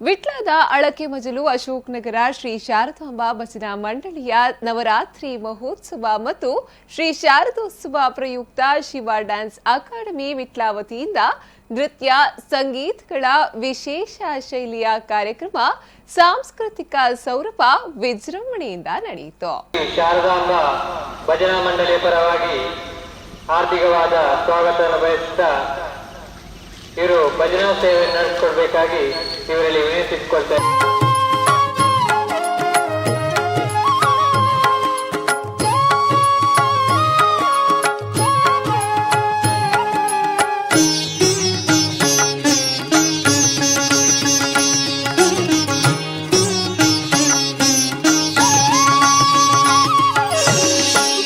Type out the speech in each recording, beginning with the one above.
ವಿಟ್ಲದ ಅಳಕೆ ಮಜಲು ಅಶೋಕ್ ನಗರ ಶ್ರೀ ಶಾರದಾಂಬಾ ಭಜನಾ ಮಂಡಳಿಯ ನವರಾತ್ರಿ ಮಹೋತ್ಸವ ಮತ್ತು ಶ್ರೀ ಶಾರದೋತ್ಸವ ಪ್ರಯುಕ್ತ ಶಿವ ಡ್ಯಾನ್ಸ್ ಅಕಾಡೆಮಿ ವಿಟ್ಲ ವತಿಯಿಂದ ನೃತ್ಯ ಸಂಗೀತಗಳ ವಿಶೇಷ ಶೈಲಿಯ ಕಾರ್ಯಕ್ರಮ ಸಾಂಸ್ಕೃತಿಕ ಸೌರಭ ವಿಜೃಂಭಣೆಯಿಂದ ನಡೆಯಿತು. ಶಾರದಾಂಬಾ ಭಜನಾ ಮಂಡಳಿಯ ಪರವಾಗಿ ಹಾರ್ದಿಕವಾದ ಸ್ವಾಗತವನ್ನು ಬಯಸುತ್ತಾ, ಇವರು ಭಜನಾ ಸೇವೆ ನಡೆಸಿಕೊಡ್ಬೇಕಾಗಿ ಇವರಲ್ಲಿ ವಿನಂತಿಸಿಕೊಳ್ತೇನೆ.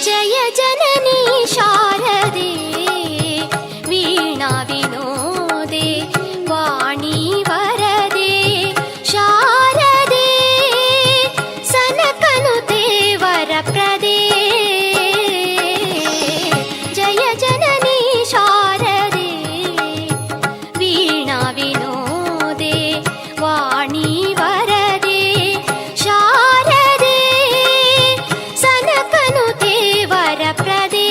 ಜಯ ಜನನಿ ಶಾರದೆ, ವೀಣಾ ವಿನೋದೆ, ವಾಣಿ ವರದೆ, ಶಾರದೆ, ಸನಕನುತೆ ವರಪ್ರದೆ. ಜಯ ಜನನಿ ಶಾರದೆ, ವೀಣಾ ವಿನೋದೆ, ವಾಣಿ ವರದೆ, ಶಾರದೆ, ಸನಕನುತೆ ವರಪ್ರದೆ.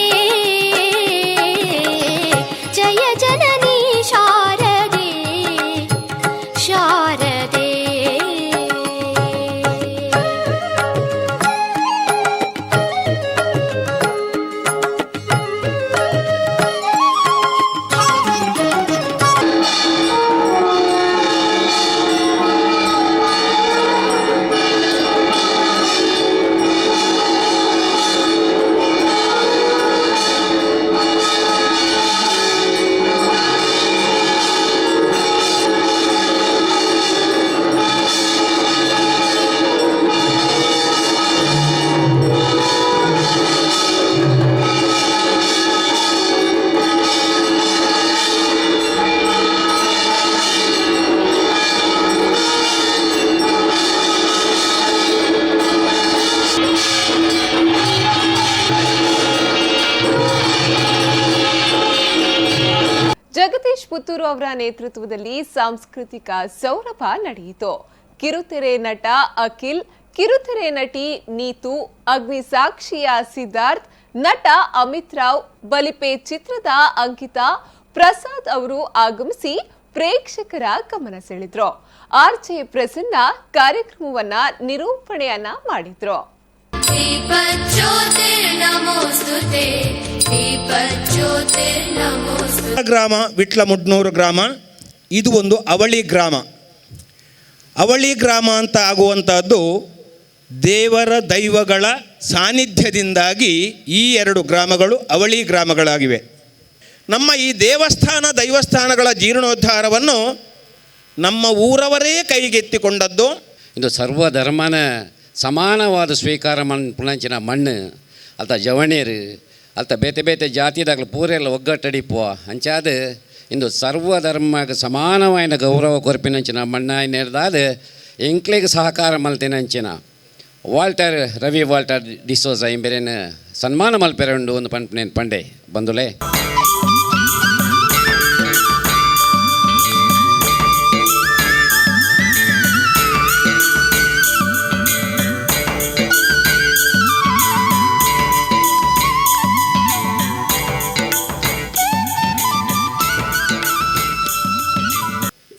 ಜಯ ಜನನಿ ಶಾರದೆ, ಶಾರದೆ. ಜಗದೀಶ್ ಪುತ್ತೂರು ಅವರ ನೇತೃತ್ವದಲ್ಲಿ ಸಾಂಸ್ಕೃತಿಕ ಸೌರಭ ನಡೆಯಿತು. ಕಿರುತೆರೆ ನಟ ಅಖಿಲ್, ಕಿರುತೆರೆ ನಟಿ ನೀತು, ಅಗ್ನಿಸಾಕ್ಷಿಯ ಸಿದ್ಧಾರ್ಥ್, ನಟ ಅಮಿತ್ ರಾವ್, ಬಲಿಪೆ ಚಿತ್ರದ ಅಂಕಿತಾ ಪ್ರಸಾದ್ ಅವರು ಆಗಮಿಸಿ ಪ್ರೇಕ್ಷಕರ ಗಮನ ಸೆಳೆದ್ರು. ಆರ್ಜೆ ಪ್ರಸನ್ನ ಕಾರ್ಯಕ್ರಮವನ್ನ ನಿರೂಪಣೆಯನ್ನ ಮಾಡಿದ್ರು. ದೀಪಜ್ಯೋತಿರ್ನಮೋऽಸ್ತುತೇ, ದೀಪಜ್ಯೋತಿರ್ನಮೋऽಸ್ತುತೇ. ಗ್ರಾಮ ವಿಟ್ಲ ಮುಡ್ನೂರು ಗ್ರಾಮ, ಇದು ಒಂದು ಅವಳಿ ಗ್ರಾಮ. ಅವಳಿ ಗ್ರಾಮ ಅಂತ ಆಗುವಂತಹದ್ದು ದೇವರ ದೈವಗಳ ಸಾನ್ನಿಧ್ಯದಿಂದಾಗಿ ಈ ಎರಡು ಗ್ರಾಮಗಳು ಅವಳಿ ಗ್ರಾಮಗಳಾಗಿವೆ. ನಮ್ಮ ಈ ದೇವಸ್ಥಾನ ದೈವಸ್ಥಾನಗಳ ಜೀರ್ಣೋದ್ಧಾರವನ್ನು ನಮ್ಮ ಊರವರೇ ಕೈಗೆತ್ತಿಕೊಂಡದ್ದು. ಇಂದು ಸರ್ವ ಧರ್ಮನ ಸಮಾನವಾದ ಸ್ವೀಕಾರ ಮನ್ಪುನಂಚಿನ ಮಣ್ಣು. ಅಲ್ತ ಜವಣೇರು, ಅಲ್ತ ಬೇತೆ ಬೇತೆ ಜಾತಿದಾಗಲು ಪೂರೆಲ್ಲ ಒಗ್ಗಟ್ಟಡಿಪುವ. ಅಂಚಾದ ಇಂದು ಸರ್ವ ಧರ್ಮಕ್ಕೆ ಸಮಾನವಾಯಿನ ಗೌರವ ಕೊರ್ಪಿನಂಚಿನ ಮಣ್ಣಾಯಿನೆರ್ದಾದ್ ಎಂಕ್ಲೆಗ್ ಸಹಕಾರ ಮಲ್ತಿನಂಚಿನ ವಾಲ್ಟರ್ ರವಿ ವಾಲ್ಟರ್ ಡಿಸೋಜ ಇಂಬೆರೆನ್ ಸನ್ಮಾನ ಮಲ್ಪೆರೆ ಉಂಡು ಒಂದು ಪನ್ಪುನೇನ್ ಪಂಡೆ ಬಂದುಲೆ.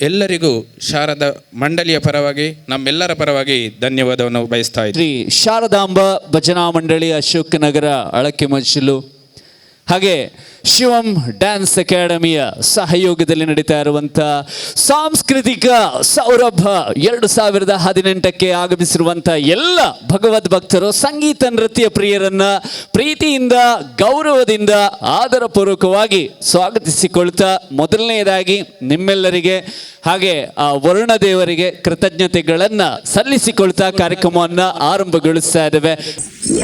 ಎಲ್ಲರಿಗೂ ಶಾರದಾ ಮಂಡಳಿಯ ಪರವಾಗಿ, ನಮ್ಮೆಲ್ಲರ ಪರವಾಗಿ ಧನ್ಯವಾದವನ್ನು ಬಯಸ್ತಾ ಇದ್ದೀನಿ. ಶ್ರೀ ಶಾರದಾಂಬ ಭಜನಾ ಮಂಡಳಿ, ಅಶೋಕ್ ನಗರ, ಅಳಕೆ ಮಜಲು ಹಾಗೆ ಶಿವಂ ಡ್ಯಾನ್ಸ್ ಅಕಾಡೆಮಿಯ ಸಹಯೋಗದಲ್ಲಿ ನಡೀತಾ ಇರುವಂಥ ಸಾಂಸ್ಕೃತಿಕ ಸೌರಭ 2018ಕ್ಕೆ ಆಗಮಿಸಿರುವಂಥ ಎಲ್ಲ ಭಗವದ್ ಭಕ್ತರು, ಸಂಗೀತ ನೃತ್ಯ ಪ್ರಿಯರನ್ನ ಪ್ರೀತಿಯಿಂದ, ಗೌರವದಿಂದ, ಆದರಪೂರ್ವಕವಾಗಿ ಸ್ವಾಗತಿಸಿಕೊಳ್ತಾ, ಮೊದಲನೆಯದಾಗಿ ನಿಮ್ಮೆಲ್ಲರಿಗೆ ಹಾಗೆ ಆ ವರುಣ ದೇವರಿಗೆ ಕೃತಜ್ಞತೆಗಳನ್ನು ಸಲ್ಲಿಸಿಕೊಳ್ತಾ ಕಾರ್ಯಕ್ರಮವನ್ನು ಆರಂಭಗೊಳಿಸ್ತಾ ಇದ್ದೇವೆ.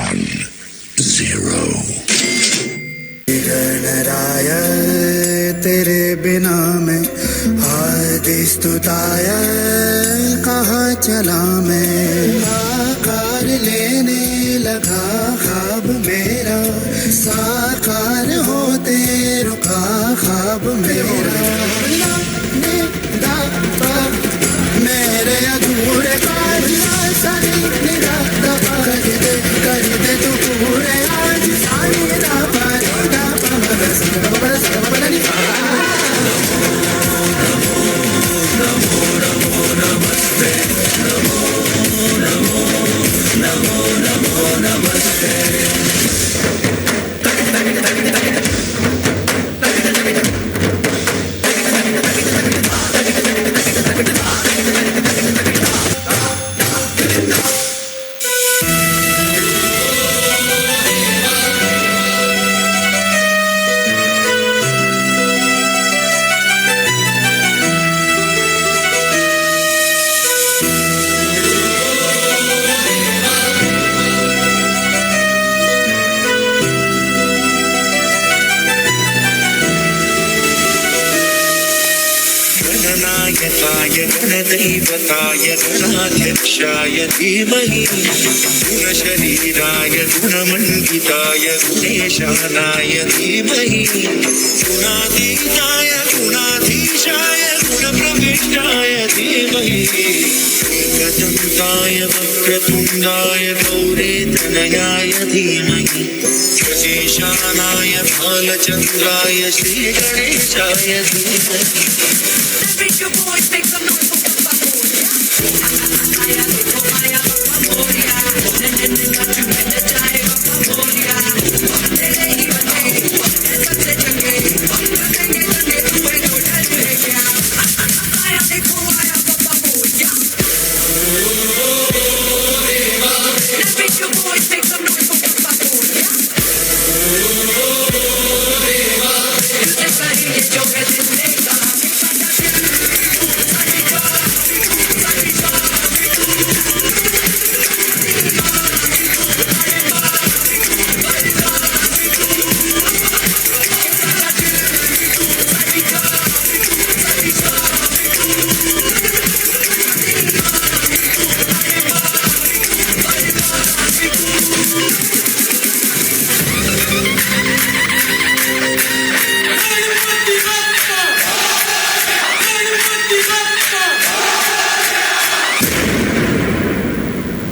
1 0. गणराय, तेरे बिना मैं आदि स्तुताय, कहाँ चला मैं? आकार लेने लगा ख्वाब मेरा, साकार होते रुका ख्वाब मेरा। ला, ने, दा, पा, मेरे सा रे नि दा दा पा कर दे तू पूरे आज सा रे दा पा रे दा पा म ग सा ग म प सा ग म प द नि सा। नमो नमो नमस्ते, नमो नमो नमो नमो नमस्ते। गणनायकाय गणदैवताय गणाध्यक्षाय धीमहि गुणशरीराय गुणमण्डिताय गुणेशानाय धीमहि गुणातीताय गुणाधीशाय गुणप्रविष्टाय धीमहि एकदन्ताय वक्रतुण्डाय गौरीतनयाय धीमहि गजेशानाय भालचन्द्राय श्रीगणेशाय धीमहि।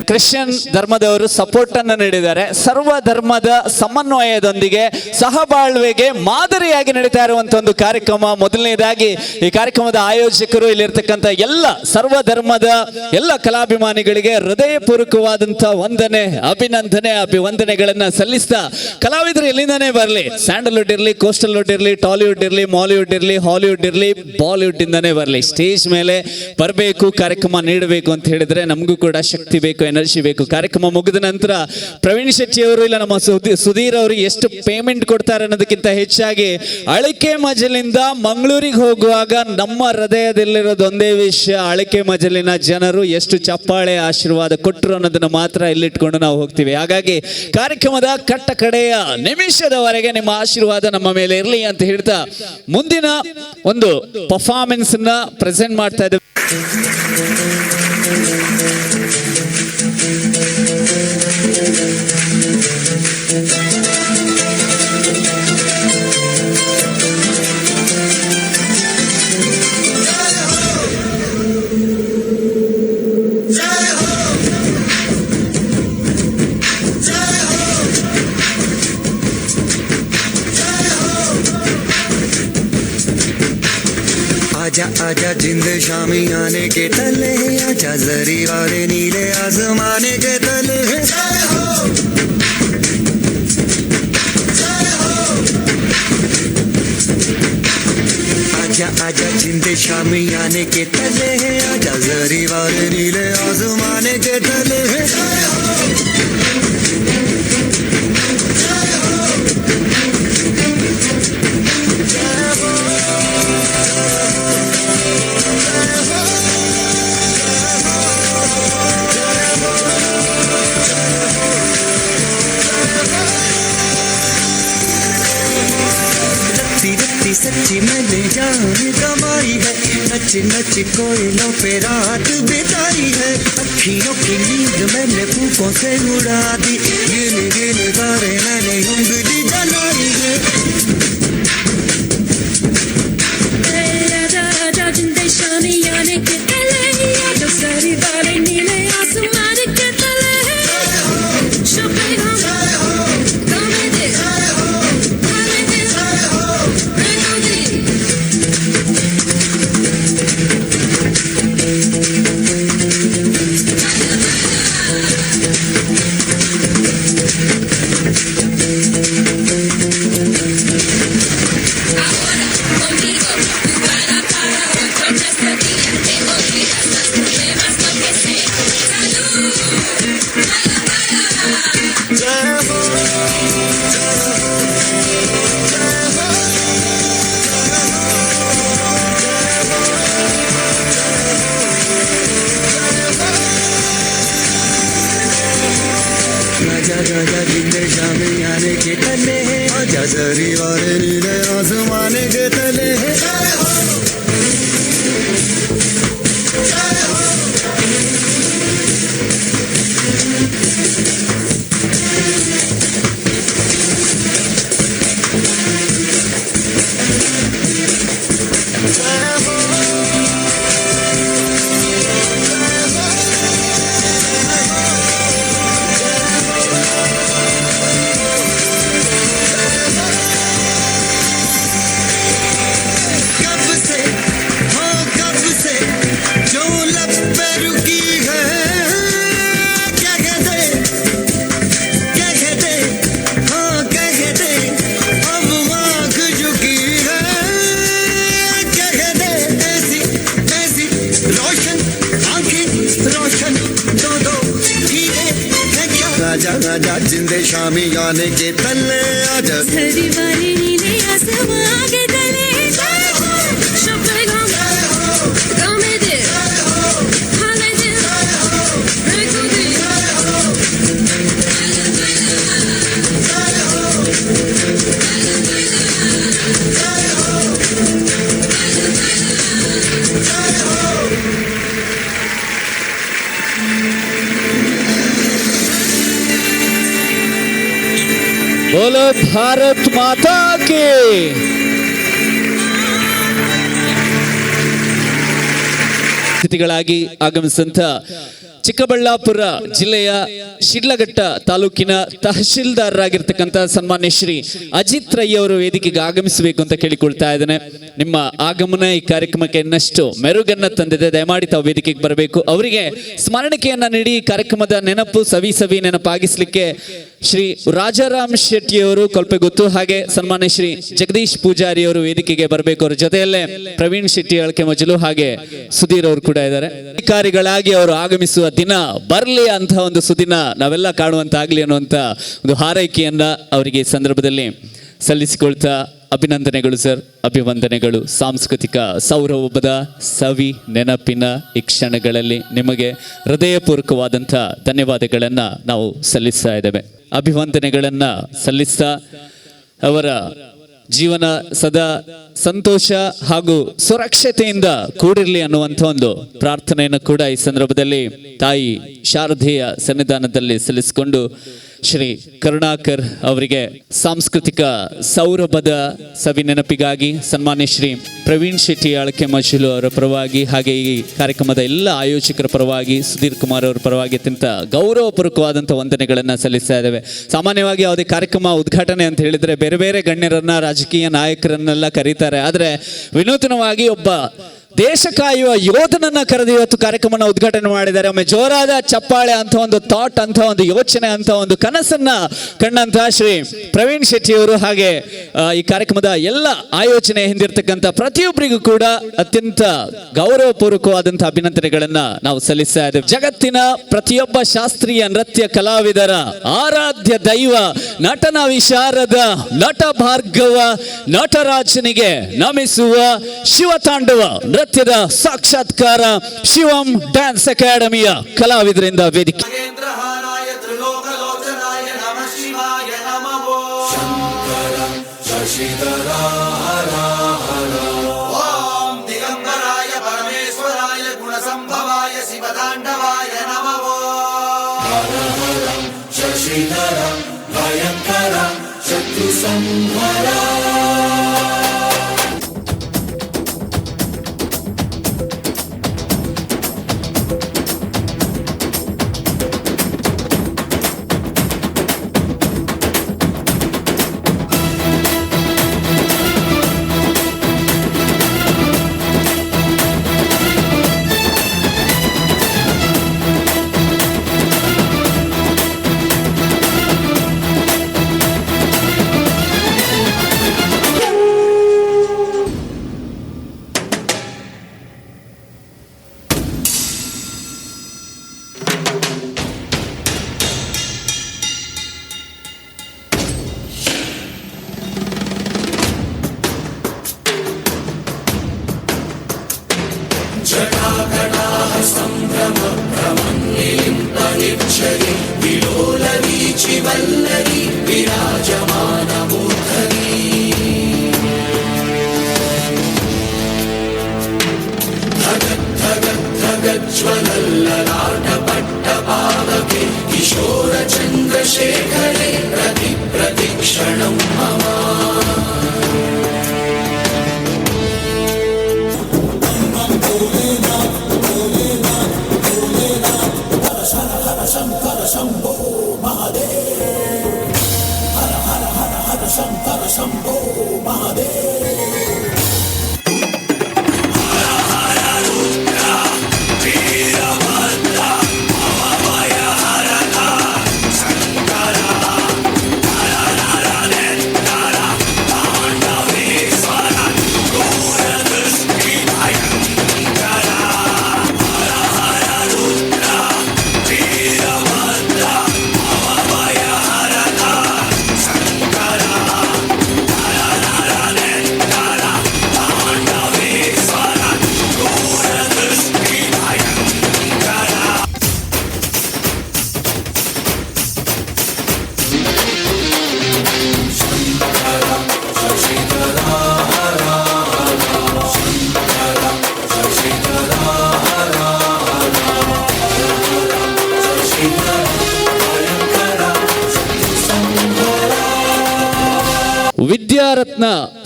ಕ್ರಿಶ್ಚಿಯನ್ ಧರ್ಮದವರು ಸಪೋರ್ಟ್ ಅನ್ನು ನೀಡಿದ್ದಾರೆ. ಸರ್ವ ಧರ್ಮದ ಸಮನ್ವಯದೊಂದಿಗೆ ಸಹಬಾಳ್ವೆಗೆ ಮಾದರಿಯಾಗಿ ನಡೀತಾ ಇರುವಂತ ಒಂದು ಕಾರ್ಯಕ್ರಮ. ಮೊದಲನೇದಾಗಿ ಈ ಕಾರ್ಯಕ್ರಮದ ಆಯೋಜಕರು ಇಲ್ಲಿರ್ತಕ್ಕಂಥ ಎಲ್ಲ ಸರ್ವ ಧರ್ಮದ ಎಲ್ಲ ಕಲಾಭಿಮಾನಿಗಳಿಗೆ ಹೃದಯಪೂರ್ವಕವಾದಂಥ ವಂದನೆ, ಅಭಿನಂದನೆ, ಅಭಿವಂದನೆಗಳನ್ನ ಸಲ್ಲಿಸ್ತಾ, ಕಲಾವಿದರು ಎಲ್ಲಿಂದಾನೇ ಬರಲಿ, ಸ್ಯಾಂಡಲ್ವುಡ್ ಇರಲಿ, ಕೋಸ್ಟಲ್ವುಡ್ ಇರಲಿ, ಟಾಲಿವುಡ್ ಇರಲಿ, ಮಾಲಿವುಡ್ ಇರಲಿ, ಹಾಲಿವುಡ್ ಇರಲಿ, ಬಾಲಿವುಡ್ ಇಂದಾನೇ ಬರಲಿ, ಸ್ಟೇಜ್ ಮೇಲೆ ಬರಬೇಕು, ಕಾರ್ಯಕ್ರಮ ನೀಡಬೇಕು ಅಂತ ಹೇಳಿದ್ರೆ ನಮಗೂ ಕೂಡ ಶಕ್ತಿ ಬೇಕು, ಎನರ್ಜಿ ಬೇಕು. ಕಾರ್ಯಕ್ರಮ ಮುಗಿದ ನಂತರ ಪ್ರವೀಣ್ ಶೆಟ್ಟಿ ಅವರು ಇಲ್ಲ ನಮ್ಮ ಸುಧೀರ್ ಅವರು ಎಷ್ಟು ಪೇಮೆಂಟ್ ಕೊಡ್ತಾರೆ ಅನ್ನೋದಕ್ಕಿಂತ ಹೆಚ್ಚಾಗಿ ಅಳಕೆ ಮಜಲಿಂದ ಮಂಗಳೂರಿಗೆ ಹೋಗುವಾಗ ನಮ್ಮ ಹೃದಯದಲ್ಲಿರೋದು ಒಂದೇ ವಿಷಯ, ಅಳಕೆ ಮಜಲಿನ ಜನರು ಎಷ್ಟು ಚಪ್ಪಾಳೆ ಆಶೀರ್ವಾದ ಕೊಟ್ಟರು ಅನ್ನೋದನ್ನ ಮಾತ್ರ ಇಲ್ಲಿಟ್ಕೊಂಡು ನಾವು ಹೋಗ್ತೀವಿ. ಹಾಗಾಗಿ ಕಾರ್ಯಕ್ರಮದ ಕಟ್ಟ ಕಡೆಯ ನಿಮಿಷದವರೆಗೆ ನಿಮ್ಮ ಆಶೀರ್ವಾದ ನಮ್ಮ ಮೇಲೆ ಇರಲಿ ಅಂತ ಹೇಳ್ತಾ ಮುಂದಿನ ಒಂದು ಪರ್ಫಾರ್ಮೆನ್ಸ್ ಅನ್ನ ಪ್ರೆಸೆಂಟ್ ಮಾಡ್ತಾ ಇದ್ದೇವೆ. आजा आजा जिंद शामी आने के तले, आजा जरी वाले नीले आसमाने के तले। जय हो जय हो। आजा आजा जिंद शामी आने के तले, आजा जरी वाले नीले आसमाने के तले। जय हो जय हो जय हो। रत्ती रत्ती सच्ची मैंने जान कमाई है, नच नच कोयलों पे रात बिताई है। अखियों की नींद मैंने फूकों से उड़ा दी, गिन गिन तारे मैंने उंगली जलाई है। आजा जिंदे शामी आने के तले, आजा सरी वाले नीले आसमान आजा जा जिंदे शामियाने के तले, आजा जरी वाले नीले आसमाने के तले। जय हो, जय हो। आजा आजा जिंदे शामी आने के तले, आजा सरी नीले आसमां के तले। बोलो भारत माता के। ಅತಿಥಿಗಳಾಗಿ ಆಗಮಿಸಿದಂತ ಚಿಕ್ಕಬಳ್ಳಾಪುರ ಜಿಲ್ಲೆಯ ಶಿಡ್ಲಘಟ್ಟ ತಾಲೂಕಿನ ತಹಶೀಲ್ದಾರರಾಗಿರ್ತಕ್ಕಂಥ ಸನ್ಮಾನ್ಯ ಶ್ರೀ ಅಜಿತ್ ರೈ ಅವರು ವೇದಿಕೆಗೆ ಆಗಮಿಸಬೇಕು ಅಂತ ಕೇಳಿಕೊಳ್ತಾ ಇದ್ದೇನೆ. ನಿಮ್ಮ ಆಗಮನ ಈ ಕಾರ್ಯಕ್ರಮಕ್ಕೆ ಇನ್ನಷ್ಟು ಮೆರುಗನ್ನ ತಂದಿದೆ. ದಯಮಾಡಿ ತಾವು ವೇದಿಕೆಗೆ ಬರಬೇಕು. ಅವರಿಗೆ ಸ್ಮರಣಿಕೆಯನ್ನ ನೀಡಿ ಕಾರ್ಯಕ್ರಮದ ನೆನಪು ಸವಿ ಸವಿ ನೆನಪಾಗಿಸ್ಲಿಕ್ಕೆ ಶ್ರೀ ರಾಜಾರಾಮ್ ಶೆಟ್ಟಿಯವರು ಕೊಲ್ಪೆಗುತ್ತು ಹಾಗೆ ಸನ್ಮಾನ್ಯ ಶ್ರೀ ಜಗದೀಶ್ ಪೂಜಾರಿ ಅವರು ವೇದಿಕೆಗೆ ಬರಬೇಕು. ಅವರ ಜೊತೆಯಲ್ಲೇ ಪ್ರವೀಣ್ ಶೆಟ್ಟಿ ಅಳಕೆ ಮಜಲು ಹಾಗೆ ಸುಧೀರ್ ಅವರು ಕೂಡ ಇದ್ದಾರೆ. ಅಧಿಕಾರಿಗಳಾಗಿ ಅವರು ಆಗಮಿಸುವ ದಿನ ಬರಲಿ ಅಂತ ಒಂದು ಸುದಿನ ನಾವೆಲ್ಲ ಕಾಣುವಂತಾಗ್ಲಿ ಅನ್ನುವಂಥ ಒಂದು ಹಾರೈಕೆಯನ್ನ ಅವರಿಗೆ ಈ ಸಂದರ್ಭದಲ್ಲಿ ಸಲ್ಲಿಸಿಕೊಳ್ತಾ ಅಭಿನಂದನೆಗಳು ಸರ್, ಅಭಿವಂದನೆಗಳು. ಸಾಂಸ್ಕೃತಿಕ ಸೌರಭದ ಸವಿ ನೆನಪಿನ ಈ ಕ್ಷಣಗಳಲ್ಲಿ ನಿಮಗೆ ಹೃದಯಪೂರ್ವಕವಾದಂಥ ಧನ್ಯವಾದಗಳನ್ನು ನಾವು ಸಲ್ಲಿಸ್ತಾ ಇದ್ದೇವೆ. ಅಭಿವಂದನೆಗಳನ್ನು ಸಲ್ಲಿಸ್ತಾ ಅವರ ಜೀವನ ಸದಾ ಸಂತೋಷ ಹಾಗೂ ಸುರಕ್ಷತೆಯಿಂದ ಕೂಡಿರಲಿ ಅನ್ನುವಂಥ ಒಂದು ಪ್ರಾರ್ಥನೆಯನ್ನು ಕೂಡ ಈ ಸಂದರ್ಭದಲ್ಲಿ ತಾಯಿ ಶಾರದೆಯ ಸನ್ನಿಧಾನದಲ್ಲಿ ಸಲ್ಲಿಸಿಕೊಂಡು ಶ್ರೀ ಕರುಣಾಕರ್ ಅವರಿಗೆ ಸಾಂಸ್ಕೃತಿಕ ಸೌರಭದ ಸವಿ ನೆನಪಿಗಾಗಿ ಸನ್ಮಾನ್ಯ ಶ್ರೀ ಪ್ರವೀಣ್ ಶೆಟ್ಟಿ ಅಳಕೆ ಮಜಲು ಅವರ ಪರವಾಗಿ ಹಾಗೆ ಈ ಕಾರ್ಯಕ್ರಮದ ಎಲ್ಲ ಆಯೋಜಕರ ಪರವಾಗಿ ಸುಧೀರ್ ಕುಮಾರ್ ಅವರ ಪರವಾಗಿ ಅತ್ಯಂತ ಗೌರವಪೂರ್ವಕವಾದಂಥ ವಂದನೆಗಳನ್ನು ಸಲ್ಲಿಸ್ತಾ ಇದ್ದೇವೆ. ಸಾಮಾನ್ಯವಾಗಿ ಯಾವುದೇ ಕಾರ್ಯಕ್ರಮ ಉದ್ಘಾಟನೆ ಅಂತ ಹೇಳಿದರೆ ಬೇರೆ ಬೇರೆ ಗಣ್ಯರನ್ನ, ರಾಜಕೀಯ ನಾಯಕರನ್ನೆಲ್ಲ ಕರೀತಾರೆ. ಆದರೆ ವಿನೂತನವಾಗಿ ಒಬ್ಬ ದೇಶ ಕಾಯುವ ಯೋಧನನ್ನ ಕರೆದು ಇವತ್ತು ಕಾರ್ಯಕ್ರಮನ ಉದ್ಘಾಟನೆ ಮಾಡಿದ್ದಾರೆ. ಒಮ್ಮೆ ಜೋರಾದ ಚಪ್ಪಾಳೆ ಅಂತ ಒಂದು ಥಾಟ್, ಅಂತ ಒಂದು ಯೋಚನೆ, ಅಂತ ಒಂದು ಕನಸನ್ನ ಕಂಡಂತಹ ಶ್ರೀ ಪ್ರವೀಣ್ ಶೆಟ್ಟಿಯವರು ಹಾಗೆ ಈ ಕಾರ್ಯಕ್ರಮದ ಎಲ್ಲ ಆಯೋಜನೆ ಹಿಂದಿರ್ತಕ್ಕಂಥ ಪ್ರತಿಯೊಬ್ಬರಿಗೂ ಕೂಡ ಅತ್ಯಂತ ಗೌರವಪೂರ್ವಕವಾದಂತಹ ಅಭಿನಂದನೆಗಳನ್ನ ನಾವು ಸಲ್ಲಿಸ್ತಾ ಇದ್ದೇವೆ. ಜಗತ್ತಿನ ಪ್ರತಿಯೊಬ್ಬ ಶಾಸ್ತ್ರೀಯ ನೃತ್ಯ ಕಲಾವಿದರ ಆರಾಧ್ಯ ದೈವ ನಟನ ವಿಶಾರದ ನಟ ಭಾರ್ಗವ ನಟರಾಜನಿಗೆ ನಮಿಸುವ ಶಿವತಾಂಡವ ನೃತ್ಯದ ಸಾಕ್ಷಾತ್ಕಾರ ಶಿವಂ ಡ್ಯಾನ್ಸ್ ಅಕಾಡೆಮಿಯ ಕಲಾವಿದರಿಂದ ವೇದಿಕೆ.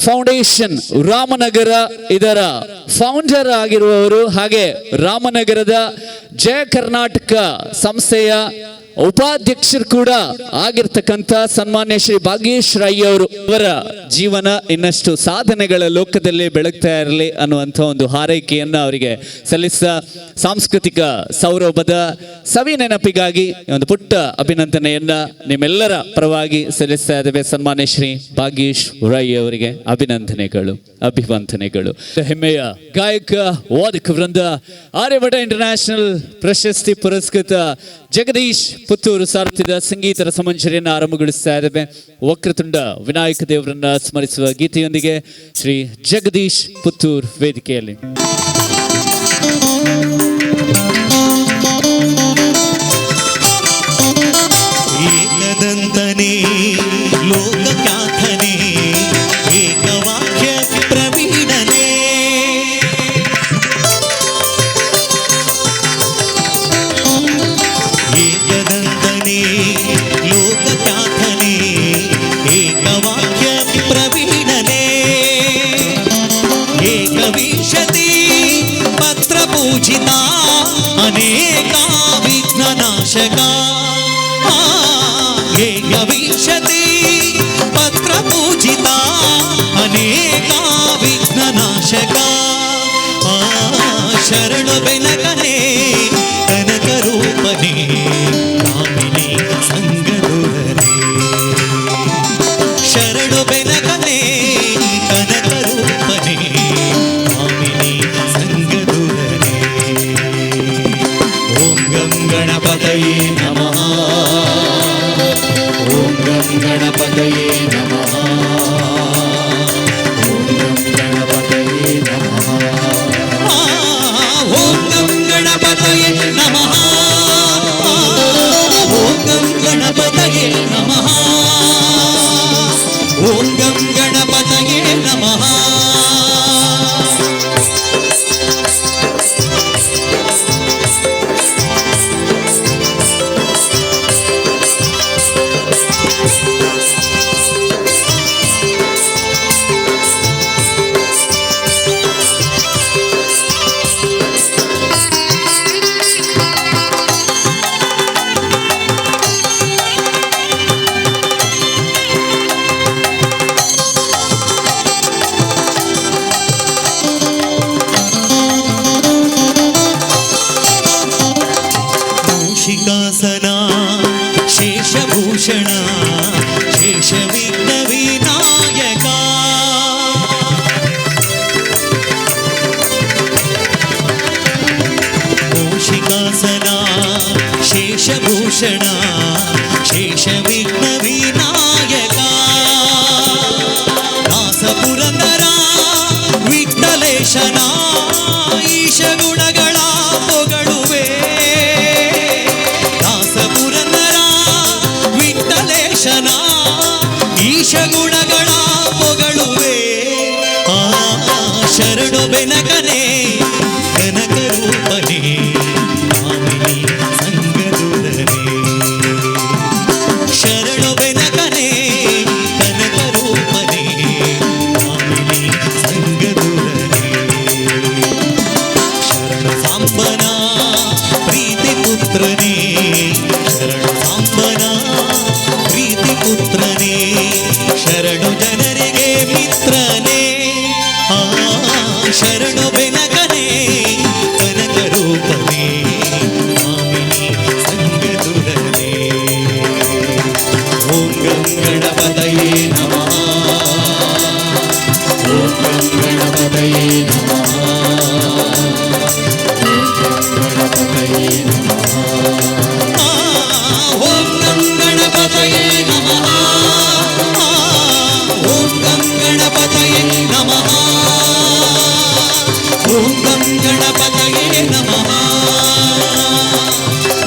ಫೌಂಡೇಶನ್ ರಾಮನಗರ ಇದರ ಫೌಂಡರ್ ಆಗಿರುವವರು, ಹಾಗೆ ರಾಮನಗರದ ಜಯ ಕರ್ನಾಟಕ ಸಂಸ್ಥೆಯ ಉಪಾಧ್ಯಕ್ಷರು ಕೂಡ ಆಗಿರ್ತಕ್ಕಂಥ ಸನ್ಮಾನ್ಯ ಶ್ರೀ ಭಾಗ್ಯೇಶ್ ರೈ ಅವರು, ಅವರ ಜೀವನ ಇನ್ನಷ್ಟು ಸಾಧನೆಗಳ ಲೋಕದಲ್ಲಿ ಬೆಳಗ್ತಾ ಇರಲಿ ಅನ್ನುವಂಥ ಒಂದು ಹಾರೈಕೆಯನ್ನು ಅವರಿಗೆ ಸಲ್ಲಿಸಿದ ಸಾಂಸ್ಕೃತಿಕ ಸೌರಭದ ಸವಿ ನೆನಪಿಗಾಗಿ ಒಂದು ಪುಟ್ಟ ಅಭಿನಂದನೆಯನ್ನ ನಿಮ್ಮೆಲ್ಲರ ಪರವಾಗಿ ಸಲ್ಲಿಸ್ತಾ ಇದ್ದೇವೆ. ಸನ್ಮಾನ್ಯ ಶ್ರೀ ಭಾಗ್ಯೇಶ್ ರೈ ಅವರಿಗೆ ಅಭಿನಂದನೆಗಳು, ಅಭಿವಂದನೆಗಳು. ಹೆಮ್ಮೆಯ ಗಾಯಕ ವಾದಕ ವೃಂದ, ಆರ್ಯಭಟ ಇಂಟರ್ನ್ಯಾಷನಲ್ ಪ್ರಶಸ್ತಿ ಪುರಸ್ಕೃತ ಜಗದೀಶ್ ಪುತ್ತೂರು ಸಾರುತ್ತಿದ್ದ ಸಂಗೀತ ರಸಮಂಜರಿಯನ್ನು ಆರಂಭಗೊಳಿಸ್ತಾ ಇದ್ದೇವೆ. ವಕ್ರತುಂಡ ವಿನಾಯಕ ದೇವರನ್ನ ಸ್ಮರಿಸುವ ಗೀತೆಯೊಂದಿಗೆ ಶ್ರೀ ಜಗದೀಶ್ ಪುತ್ತೂರ್ ವೇದಿಕೆಯಲ್ಲಿ. ಏಕದಂತನೇ ಲೋಕಖ್ಯಾತನೇ ಏಕವಾಕ್ಯ ಪ್ರವೀಣನೇ, ಏಕದಂತನೇ ಲೋಕಖ್ಯಾತನೇ ಏಕವಾಕ್ಯ ಪ್ರವೀಣನೇ, ಏಕವಿಂಶತಿ ಪತ್ರಪೂಜಿತ ಅನೇಕ ವಿಘ್ನನಾಶಕ, ಏಕವಿಂಶತಿ ಪತ್ರಪೂಜಿತ ಅನೇಕ ವಿಘ್ನನಾಶಕ, ಶರಣು ಬೆನಕನೇ ಕನಕರೂಪನೇ ಕಾಮಿನಿ ಸಂಗದುರನೇ, ಶರಣು ಬೆನಕನೇ ಕನಕರೂಪನೇ ಕಾಮಿನಿ ಸಂಗದುರನೇ. ಓಂ ಗಂ ಗಣಪತಯೇ ನಮಃ, ಓಂ ಗಂ ಗಣಪತಯೇ ನಮಃ, ಓಂ ಗಂ ಗಣಪತಯೇ ನಮಃ, ಓಂ ಗಂ ಗಣಪತಯೇ ನಮಃ, ಓಂ ಗಂ ಗಣಪತಯೇ ನಮಃ, ಓಂ ಗಂ ಗಣಪತಯೇ ನಮಃ. ಮೂಷಿಕಾಸನ ಶೇಷಭೂಷಣ ಶೇಷವಿಘ್ನ ವಿನಾಯಕ, ಮೂಷಿಕಾಸನ ಶೇಷಭೂಷಣ ಶೇಷವಿಘ್ನ ವಿನಾಯಕ, ದಾಸಪುರಂದರ ವಿಠ್ಠಲೇಶನ ಈಶ ಗುಣಗಳ ಪೊಗಳುವೆ, ದಾಸಪುರಂದರ ವಿಠ್ಠಲೇಶನ ಈಶ ಗುಣಗಳ ಪೊಗಳುವೆ, ಆ ಶರಣು ಬೆನಕನೇ ಕನಕರೂಪನೇ ಕಾಮಿನಿ ಸಂಗದುರನೇ, ಶರಣು ಬೆನಕನೇ ಕನಕರೂಪನೇ ಕಾಮಿನಿ ಸಂಗದುರನೇ, ಶರಣ ಸಾಂಬನ ಪ್ರೀತಿ ಪುತ್ರನೇ, ಶರಣ ಸಾಂಬನ ಪ್ರೀತಿ ಪುತ್ರನೇ, ಶರಣು ಜನರಿಗೆ ಮಿತ್ರನೇ, ಆ ಶರಣು ಬೆನಕನೇ ಕನಕರೂಪನೇ ಕಾಮಿನಿ ಸಂಗದುರನೇ. ಓಂ ಗಂ ಗಣಪತಯೇ ನಮಃ, ಓಂ ಗಂ ಗಣಪತಯೇ ನಮಃ, ಓಂ ಗಂ ಗಣಪತಯೇ ನಮಃ, ಓಂ ಗಂ ಗಣಪತಯೇ ನಮಃ, ಓಂ ಗಂ ಗಣಪತಯೇ ನಮಃ, ಓಂ ಗಂ ಗಣಪತಯೇ ನಮಃ,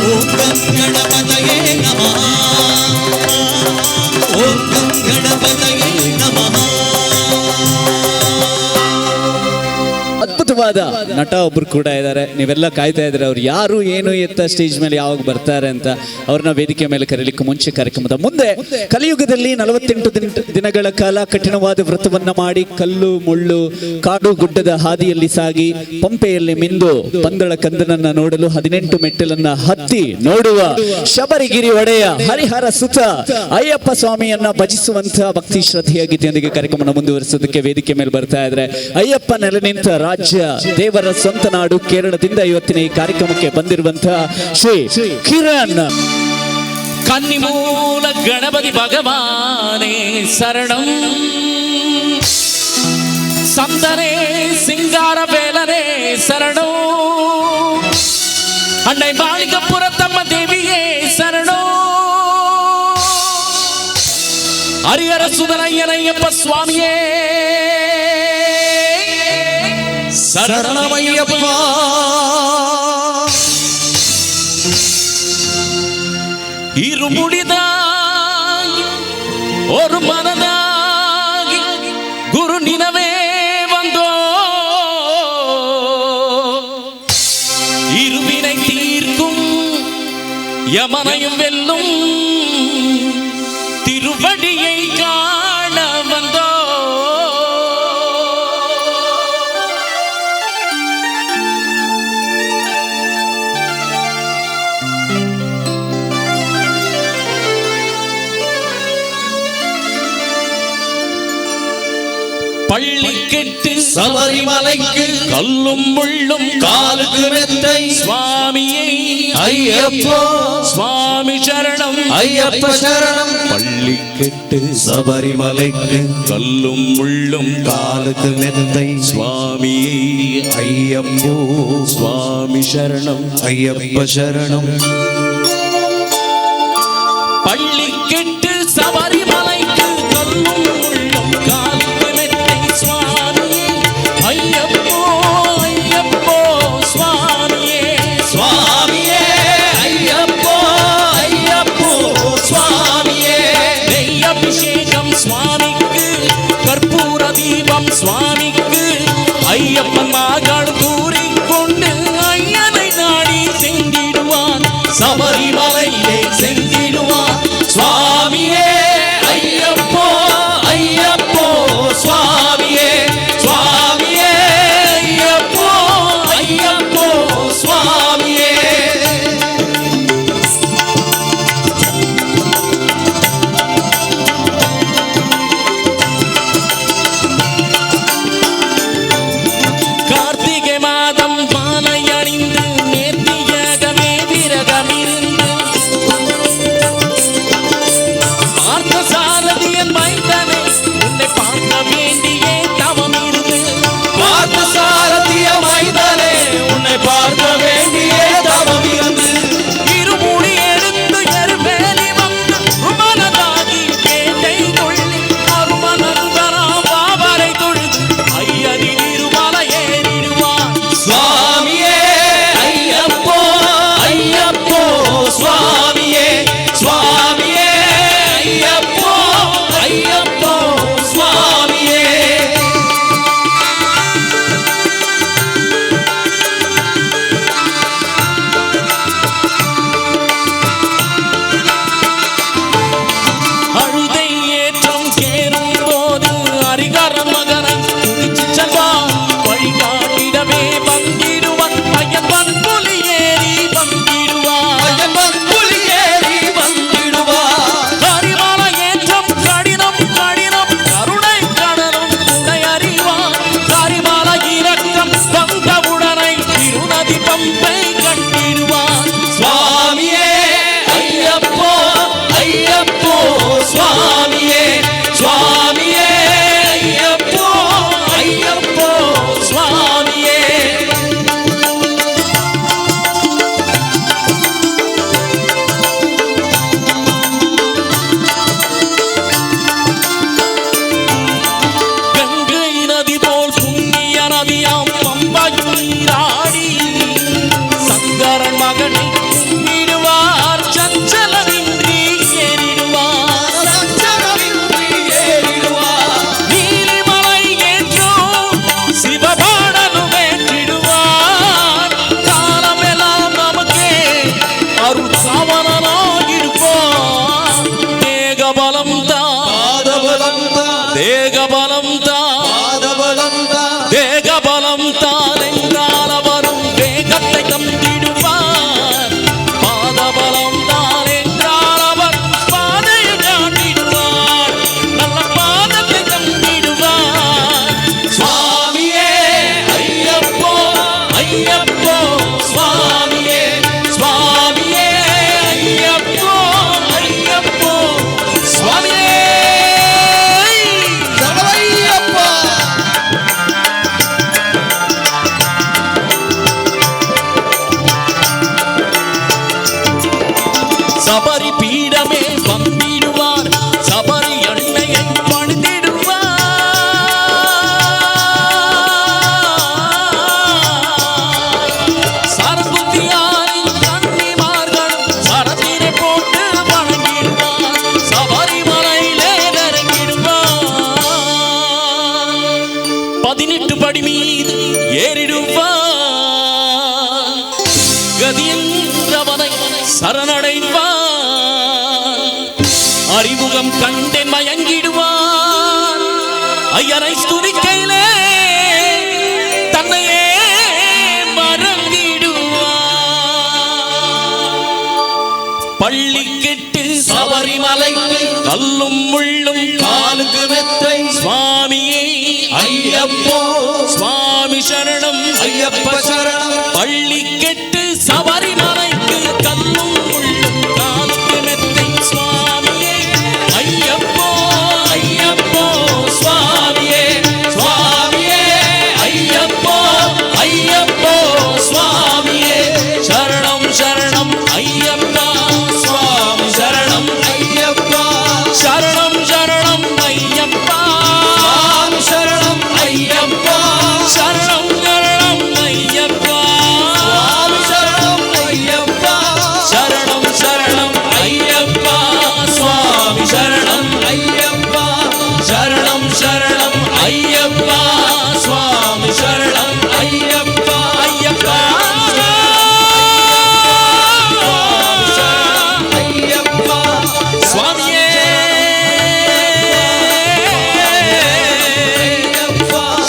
ಓಂ ಗಂ ಗಣಪತಯೇ ನಮಃ, ಓಂ ಗಂ ಗಣಪತಯೇ ನಮಃ. ಅದ್ಭುತ ಅದ್ಭುತವಾದ ನಟ ಒಬ್ರು ಕೂಡ ಇದ್ದಾರೆ. ನೀವೆಲ್ಲ ಕಾಯ್ತಾ ಇದ್ದಾರೆ ಅವ್ರು ಯಾರು ಏನು ಎತ್ತ ಸ್ಟೇಜ್ ಮೇಲೆ ಯಾವಾಗ ಬರ್ತಾರೆ ಅಂತ. ಅವ್ರನ್ನ ವೇದಿಕೆ ಮೇಲೆ ಕರೀಲಿಕ್ಕೆ ಮುಂಚೆ ಕಾರ್ಯಕ್ರಮದ ಮುಂದೆ ಕಲಿಯುಗದಲ್ಲಿ 48 ದಿನಗಳ ಕಾಲ ಕಠಿಣವಾದ ವ್ರತವನ್ನ ಮಾಡಿ ಕಲ್ಲು ಮುಳ್ಳು ಕಾಡು ಗುಡ್ಡದ ಹಾದಿಯಲ್ಲಿ ಸಾಗಿ ಪಂಪೆಯಲ್ಲಿ ಮಿಂದು ಪಂದಳ ಕಂದನನ್ನ ನೋಡಲು 18 ಮೆಟ್ಟಲನ್ನ ಹತ್ತಿ ನೋಡುವ ಶಬರಿಗಿರಿ ಒಡೆಯ ಹರಿಹರ ಸುತ ಅಯ್ಯಪ್ಪ ಸ್ವಾಮಿಯನ್ನ ಭಜಿಸುವಂತಹ ಭಕ್ತಿ ಶ್ರದ್ಧೆಯ ಗೀತೆಯೊಂದಿಗೆ ಕಾರ್ಯಕ್ರಮವನ್ನು ಮುಂದುವರಿಸೋದಕ್ಕೆ ವೇದಿಕೆ ಮೇಲೆ ಬರ್ತಾ ಇದ್ರೆ ಅಯ್ಯಪ್ಪ ನೆಲೆ ನಿಂತ ರಾಜ್ಯ ದೇವರ ಸ್ವಂತ ನಾಡು ಕೇರಳದಿಂದ ಇವತ್ತಿನ ಈ ಕಾರ್ಯಕ್ರಮಕ್ಕೆ ಬಂದಿರುವಂತಹ ಶ್ರೀ ಕಿರಣ್. ಕನ್ನಿಮೂಲ ಗಣಪತಿ ಭಗವಾನೇ ಶರಣಂ, ಸಂದನೆ ಸಿಂಗಾರ வேலனே ಶರಣೋ, அன்னை மாளிகப்புறத்தம்ம தேவியே சரணோ, ஹரிஹர சுதனையனையப்ப சுவாமியே சரணமையப்பா. இருமுடிதாய் ஒரு மனதாகி குரு நினவே வந்தோ, இருவினை தீர்க்கும் யமனையும் வெல்லும் திருவடியை காண வந்தோ. பள்ளி கெட்டு சபரிமலைக்கு கல்லும் முள்ளும் காலுக்கு மெத்தை சுவாமியை ஐயப்போ சுவாமி சரணம் ஐயப்ப சரணம். பள்ளி கெட்டு சபரிமலைக்கு கல்லும் முள்ளும் காலுக்கு மெத்தை சுவாமியை ஐயப்போ சுவாமி சரணம் ஐயப்ப சரணம். பள்ளி கெட்டு சபரிமலைக்கு கல்லும் முள்ளும் காலுக்கு மெத்தை சுவாமியே ஐயப்போ ஐயப்போ சுவாமியே சுவாமியே ஐயப்போ ஐயப்போ சுவாமியே. நெய் அபிஷேகம் சுவாமிக்கு, கற்பூர தீபம் சுவாமிக்கு, ஐயப்பன் மகள் கூறிக்கொண்டு ஐயனை நாடி சென்றிடுவான் சபரிமலையிலே சென்றிடுவான். சுவாமியே ஐயப்போ ஐயப்போ சுவாமியே சுவாமியே ஐயப்போ ஐயப்போ சுவாமியே. கார்த்திகை மாதம் மாலை அணிந்து நேர்த்தியாகவே விரதமிருந்து 18 படி மீது ஏறிடுவார் கதியன்றவனை சரணடைவார் அறிமுகம் கண்டேன் மயங்கிடுவார் ஐயனை ஸ்துதிக்கையிலே தன்னையே மறந்திடுவார். பள்ளி கெட்டு சபரிமலைக்கு கல்லும் முள்ளும் காலுக்கு மெத்தை சுவாமியே ஐயப்போ சுவாமி சரணம் ஐயப்ப சரணம். பள்ளி கெட்டு சபரிமலைக்கு கல்லும் முள்ளும் காலுக்கு மெத்தை சுவாமியே ஐயப்போ ஐயப்போ சுவாமியே சுவாமியே ஐயப்போ ஐயப்போ சுவாமியே சரணம் சரணம் ஐயப்பா சுவாமி சரணம் ஐயப்பா சரணம் சரணம் ஐயப்பா சுவாமி சரணம் ஐயப்பா சரணம் சரணம் ஐயப்பா சுவாமி சரணம் ஐயப்பா சரணம் சரணம் ஐயப்பா சுவாமி சரணம் ஐயப்பா சரணம் சரணம் ஐயப்பா சுவாமி சரணம் ஐயப்பா ஐயப்பா ஐயப்பா சுவாமியே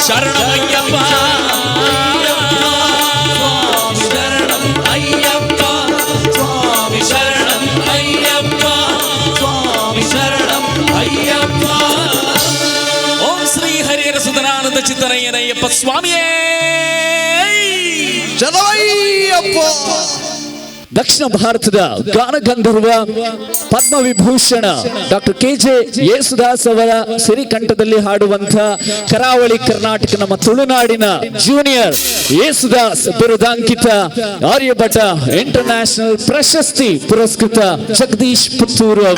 சரணம் ஐயப்பா சரணம் ஐயப்பா சுவாமி சரணம் ஐயப்பா சுவாமி சரணம் ஐயப்பா. ஓம் ஸ்ரீ ஹரிஹர சுதனானந்த சித்தனையன் ஐயப்ப சுவாமியே ದಕ್ಷಿಣ ಭಾರತದ ಗಾನಗಂಧರ್ವ ಪದ್ಮವಿಭೂಷಣ ಡಾಕ್ಟರ್ ಕೆ ಜೆ ಯೇಸುದಾಸ್ ಅವರ ಸಿರಿಕಂಠದಲ್ಲಿ ಹಾಡುವಂತ ಕರಾವಳಿ ಕರ್ನಾಟಕ ನಮ್ಮ ತುಳುನಾಡಿನ ಜೂನಿಯರ್ ಯೇಸುದಾಸ್ ಬಿರುದಾಂಕಿತ ಆರ್ಯಭಟ ಇಂಟರ್ನ್ಯಾಷನಲ್ ಪ್ರಶಸ್ತಿ ಪುರಸ್ಕೃತ ಜಗದೀಶ್ ಪುತ್ತೂರು.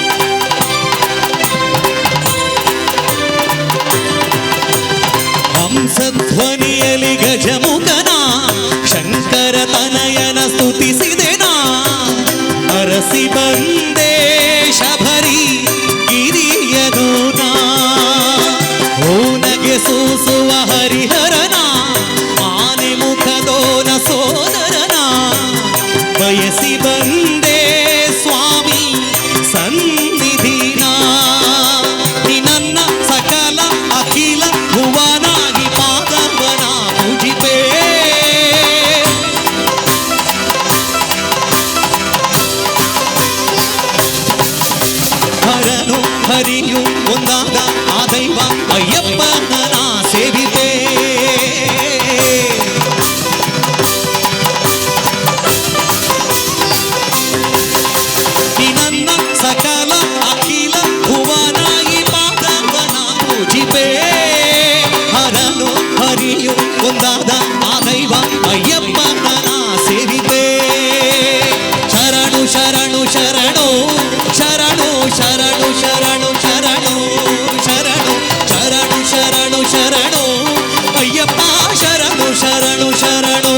ಹಂಸಧ್ವನಿಯಲಿ ಗಜಮುಖನ ಶಂಕರ ತನಯನ ಸ್ತುತಿಸಿದೆನಾ ಅರಸಿ ಬಂದೇ ಶಬರಿ ಗಿರಿಯನು ನಾ ಓನಗೆ ಸೂಸುವ ಹರಿಹರನ ಆನೆ ಮುಖದೋನ ಸೋದರನ ಬಯಸಿ ಬಂದೇ ಸ್ವಾಮಿ ಸನ್ನಿಧಿನ ನಿನ್ನ ಸಕಲ ಅಖಿಲ ಭುವನಾಗಿ ಪಾದವನ ಪೂಜಿಪೇ. ಹರನು ಹರಿಯು ಒಂದಾದ ಆ ದೈವ ಅಯ್ಯಪ್ಪನ ಸೇವಿಪೇ. ನಿನ್ನ ಸಕಲ ಅಖಿಲ ಭುವನಾಗಿ ಪಾದವನ ಪೂಜಿಪೇ. ಹರನು ಹರಿಯು ಒಂದಾದ ಆ ದೈವ ಅಯ್ಯಪ್ಪನ ಸೇವಿಪೇ. ಶರಣು ಶರಣು ಶರಣು ಶರಣು ಶರಣು ಶರಣು ಶರಣು ಶರಣು ಶರಣು ಶರಣು ಶರಣು ಅಯ್ಯಪ್ಪ ಶರಣು ಶರಣು ಶರಣು.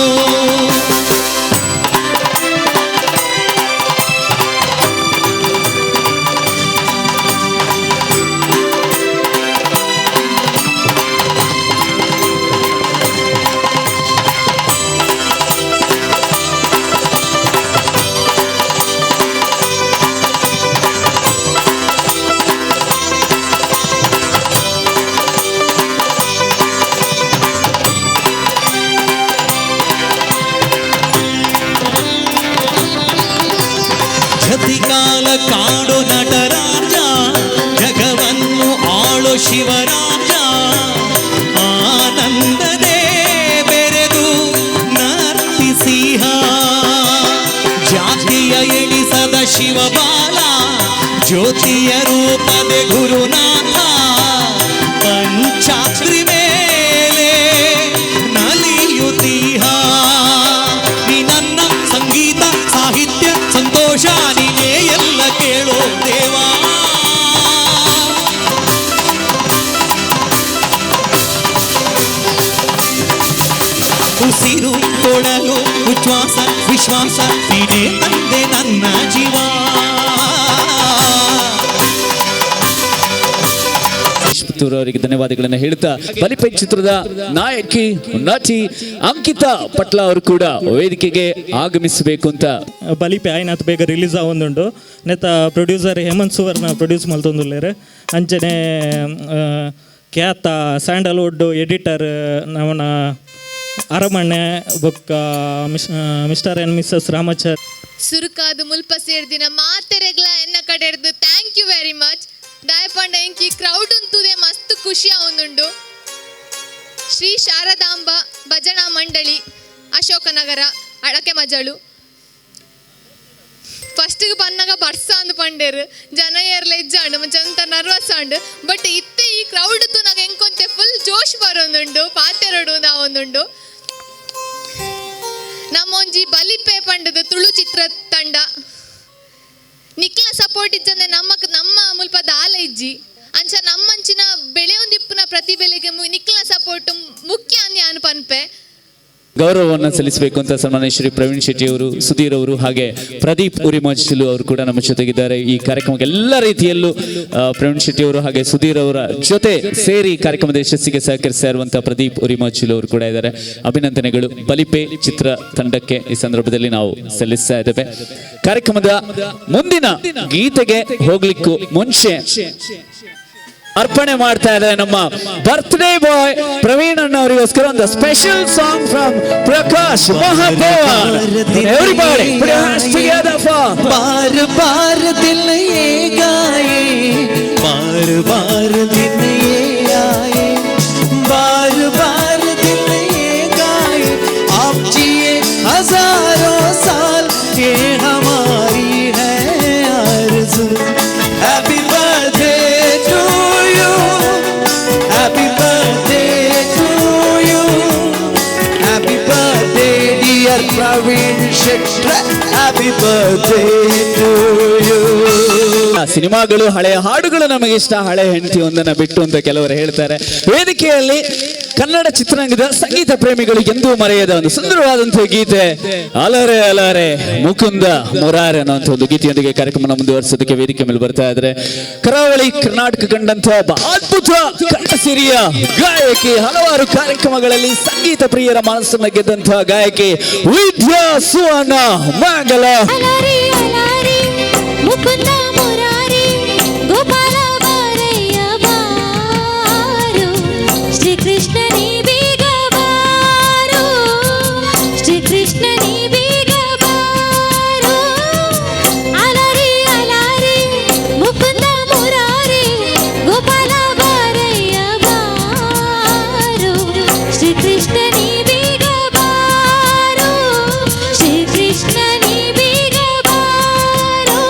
ಜತಿಕಾಲ ಕಾಡು ನಟರಾಜ ಜಗವನ್ನು ಆಳು ಶಿವರಾಜ ಆನಂದದೇ ಬೆರೆದು ನರ್ತಿಸಿಹ ಜಾತಿಯ ಎಣಿಸದ ಶಿವಬಾಲ ಜ್ಯೋತಿಯ ರೂಪದ ಗುರುನಾಥ ಪಂಚಾಗ್ರಿ ಮೇಲೆ ನಲಿಯುತ್ತೀಹ. ನೀ ನನ್ನ ಸಂಗೀತ ಸಾಹಿತ್ಯ ಸಂತೋಷ ನೀನೇ ಎಲ್ಲ ಕೇಳೋ ದೇವಾ. ಉಸಿರು ಕೊಡಲು ಉಚ್ಛ್ವಾಸ ವಿಶ್ವಾಸ ನೀನೇ ತಂದೆ ನನ್ನ ಜೀವ. ನಾಗೇಶ್ ಪುತ್ತೂರು ಅವರಿಗೆ ಧನ್ಯವಾದಗಳನ್ನು ಹೇಳ್ತಾ, ಬಲಿಪೆ ಚಿತ್ರದ ನಾಯಕಿ ನಟಿ ಅಂಕಿತಾ ಪಟ್ಲ ಅವರು ಕೂಡ ವೇದಿಕೆಗೆ ಆಗಮಿಸಬೇಕು ಅಂತ. ಬಲಿಪೆ ಆಯ್ನಾತ್ ಬೇಗ ರಿಲೀಸ್ ಆವೊಂದುಂಡು. ನೆತ್ತ ಪ್ರೊಡ್ಯೂಸರ್ ಹೇಮಂತ್ ಸುವರ್ಣ ಪ್ರೊಡ್ಯೂಸ್ ಮಲ್ತೊಂದುಲ್ಲೆರ್. ಅಂಚನೆ ಖ್ಯಾತ ಸ್ಯಾಂಡಲ್ವುಡ್ ಎಡಿಟರ್ ನಮನ ಅರಮನೆ ಬೊಕ್ಕ ಮಿಸ್ಟರ್ ಆ್ಯಂಡ್ ಮಿಸ್ಸಸ್ ರಾಮಾಚಾರ್. ಸುರುಕಾದು ಮುಲ್ಪ ಸೇರ್ದಿನ ಮಾತೆರೆಗ್ಲ ಎನ್ನ ಕಡೆರ್ದು thank you very much. ದಾಯಪಂಡ ಎಂಕಿ ಕ್ರೌಡ್ ಉಂತುದೆ ಮಸ್ತ್ ಖುಷಿ ಆವೊಂದುಂಡು. ಶ್ರೀ ಶಾರದಾಂಬ ಭಜನಾ ಮಂಡಳಿ, ಅಶೋಕನಗರ, ಅಳಕೆ ಮಜಳು. ಫಸ್ಟಿಗೆ ಬನ್ನಾಗ ಬರ್ಸ ಅಂದ್ ಪಂಡೇರು, ಜನ ಏರ್ಲ ಇಜ್ಜಾಂಡು, ಮಂಚ ನರ್ವಸ್ ಆಂಡ್. ಬಟ್ ಇತ್ತೆ ಈ ಕ್ರೌಡ್ ತೂನಾಗ ಎಂಕೊಂತೆ ಫುಲ್ ಜೋಶ್ ಬರೋದುಂಡು, ಪಾತೆರಡು ನಾವೊಂದುಂಡು. ನಮ್ಮೊಂಜಿ ಬಲಿಪೆ ಪಂಡದ ತುಳು ಚಿತ್ರ ತಂಡ, ನಿಕ್ಲ ಸಪೋರ್ಟ್ ಇಜ್ಜಂದೆ ನಮ್ಮ ನಮ್ಮ ಮುಲ್ಪ ದಾಲ ಇಜ್ಜಿ. ಅಂಚ ನಮ್ಮಂಚಿನ ಬೆಳೆಯೊಂದಿಪ್ಪುನ ಪ್ರತಿಭೆಲೆಗೆ ನಿಕ್ಲ ಸಪೋರ್ಟ್ ಮುಖ್ಯ ಅನ್ಯಾನು ಪನ್ಪೆ. ಗೌರವವನ್ನು ಸಲ್ಲಿಸಬೇಕು ಅಂತ ಸನ್ಮಾನ್ಯ ಶ್ರೀ ಪ್ರವೀಣ್ ಶೆಟ್ಟಿ ಅವರು, ಸುಧೀರ್ ಅವರು ಹಾಗೆ ಪ್ರದೀಪ್ ಉರಿಮಜ್ಲು ಅವರು ಕೂಡ ನಮ್ಮ ಜೊತೆಗಿದ್ದಾರೆ. ಈ ಕಾರ್ಯಕ್ರಮಕ್ಕೆ ಎಲ್ಲ ರೀತಿಯಲ್ಲೂ ಪ್ರವೀಣ್ ಶೆಟ್ಟಿ ಅವರು ಹಾಗೆ ಸುಧೀರ್ ಅವರ ಜೊತೆ ಸೇರಿ ಕಾರ್ಯಕ್ರಮದ ಯಶಸ್ಸಿಗೆ ಸಹಕರಿಸ್ತಾ ಇರುವಂತಹ ಪ್ರದೀಪ್ ಉರಿಮಜ್ಲು ಅವರು ಕೂಡ ಇದ್ದಾರೆ. ಅಭಿನಂದನೆಗಳು ಬಲಿಪೆ ಚಿತ್ರ ತಂಡಕ್ಕೆ ಈ ಸಂದರ್ಭದಲ್ಲಿ ನಾವು ಸಲ್ಲಿಸ್ತಾ ಇದ್ದೇವೆ. ಕಾರ್ಯಕ್ರಮದ ಮುಂದಿನ ಗೀತೆಗೆ ಹೋಗ್ಲಿಕ್ಕೂ ಮುಂಚೆ ಅರ್ಪಣೆ ಮಾಡ್ತಾ ಇದ್ದಾರೆ ನಮ್ಮ ಬರ್ತ್ಡೇ ಬಾಯ್ ಪ್ರವೀಣ್ ಅಣ್ಣ ಅವರಿಗೋಸ್ಕರ ಒಂದು special song from Prakash Mahadevan. Everybody put your hands together for बार बार दिल ये गाए, बार बार दिन ये आए, बार बार दिल ये गाए, आप जिए हजारों साल, ये हमारी है आरज़ू। Happy birthday to you, happy birthday to you, happy birthday dear Praveen Shetty, happy birthday to you. ಸಿನಿಮಾಗಳು, ಹಳೆಯ ಹಾಡುಗಳು ನಮಗೆ ಇಷ್ಟ, ಹಳೆ ಹೆಂಡತಿ ಒಂದನ್ನ ಬಿಟ್ಟು ಅಂತ ಕೆಲವರು ಹೇಳ್ತಾರೆ. ವೇದಿಕೆಯಲ್ಲಿ ಕನ್ನಡ ಚಿತ್ರರಂಗದ ಸಂಗೀತ ಪ್ರೇಮಿಗಳು ಎಂದೂ ಮರೆಯದ ಒಂದು ಸುಂದರವಾದಂತಹ ಗೀತೆ ಅಲರೆ ಅಲರೆ ಮುಕುಂದ ಮುರಾರೆ ಅನ್ನುವಂಥ ಒಂದು ಗೀತೆಯೊಂದಿಗೆ ಕಾರ್ಯಕ್ರಮ ಮುಂದುವರಿಸೋದಕ್ಕೆ ವೇದಿಕೆ ಮೇಲೆ ಬರ್ತಾ ಇದ್ದಾರೆ ಕರಾವಳಿ ಕರ್ನಾಟಕ ಕಂಡಂತಹ ಒಬ್ಬ ಅದ್ಭುತ ಕನ್ನಡ ಸಿರಿಯ ಗಾಯಕಿ, ಹಲವಾರು ಕಾರ್ಯಕ್ರಮಗಳಲ್ಲಿ ಸಂಗೀತ ಪ್ರಿಯರ ಮನಸ್ಸನ್ನು ಗೆದ್ದಂತಹ ಗಾಯಕಿ ವಿದ್ಯಾ ಸುವರ್ಣ ಮಂಗಲ. ಅಲಾರಿ ಅಲಾರಿ ಮುಕುಂದ ಮುರಾರಿ ಗೋಪಾಲ ಬಾರಯ್ಯ ಬಾರು, ಶ್ರೀಕೃಷ್ಣನೇ ಬೇಗ ಬಾರು, ಶ್ರೀಕೃಷ್ಣನೇ ಬೇಗ ಬಾರು. ಅಲಾರಿ ಅಲಾರಿ ಮುಕುಂದ ಮುರಾರಿ ಗೋಪಾಲ ಬಾರಯ್ಯ ಬಾರು, ಶ್ರೀಕೃಷ್ಣನೇ ಬೇಗ ಬಾರು, ಶ್ರೀಕೃಷ್ಣನೇ ಬೇಗ ಬಾರು.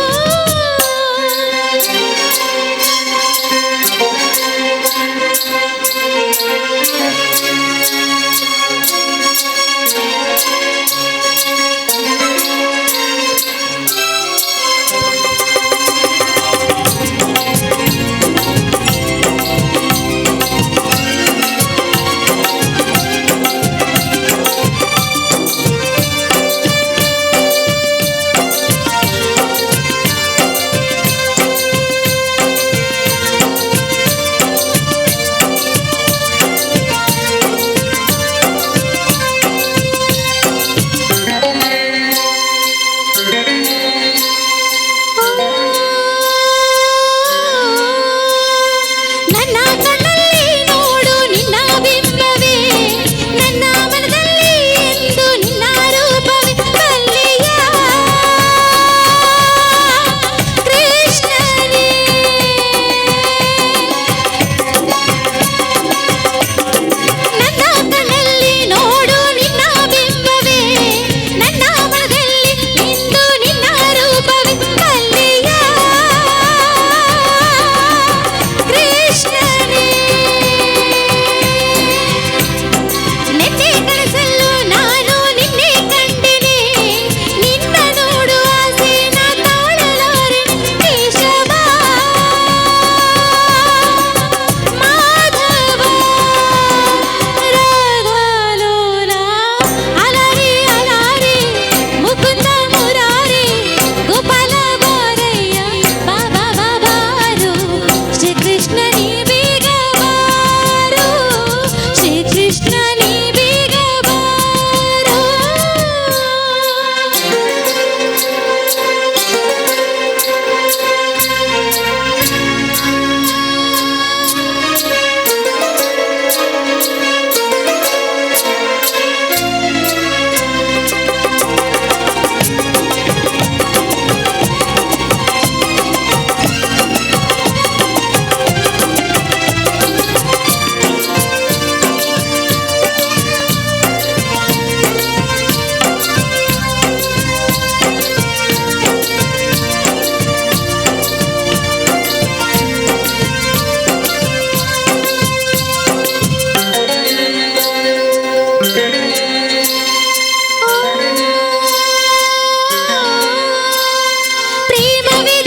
ಪ್ರೇಮವೇ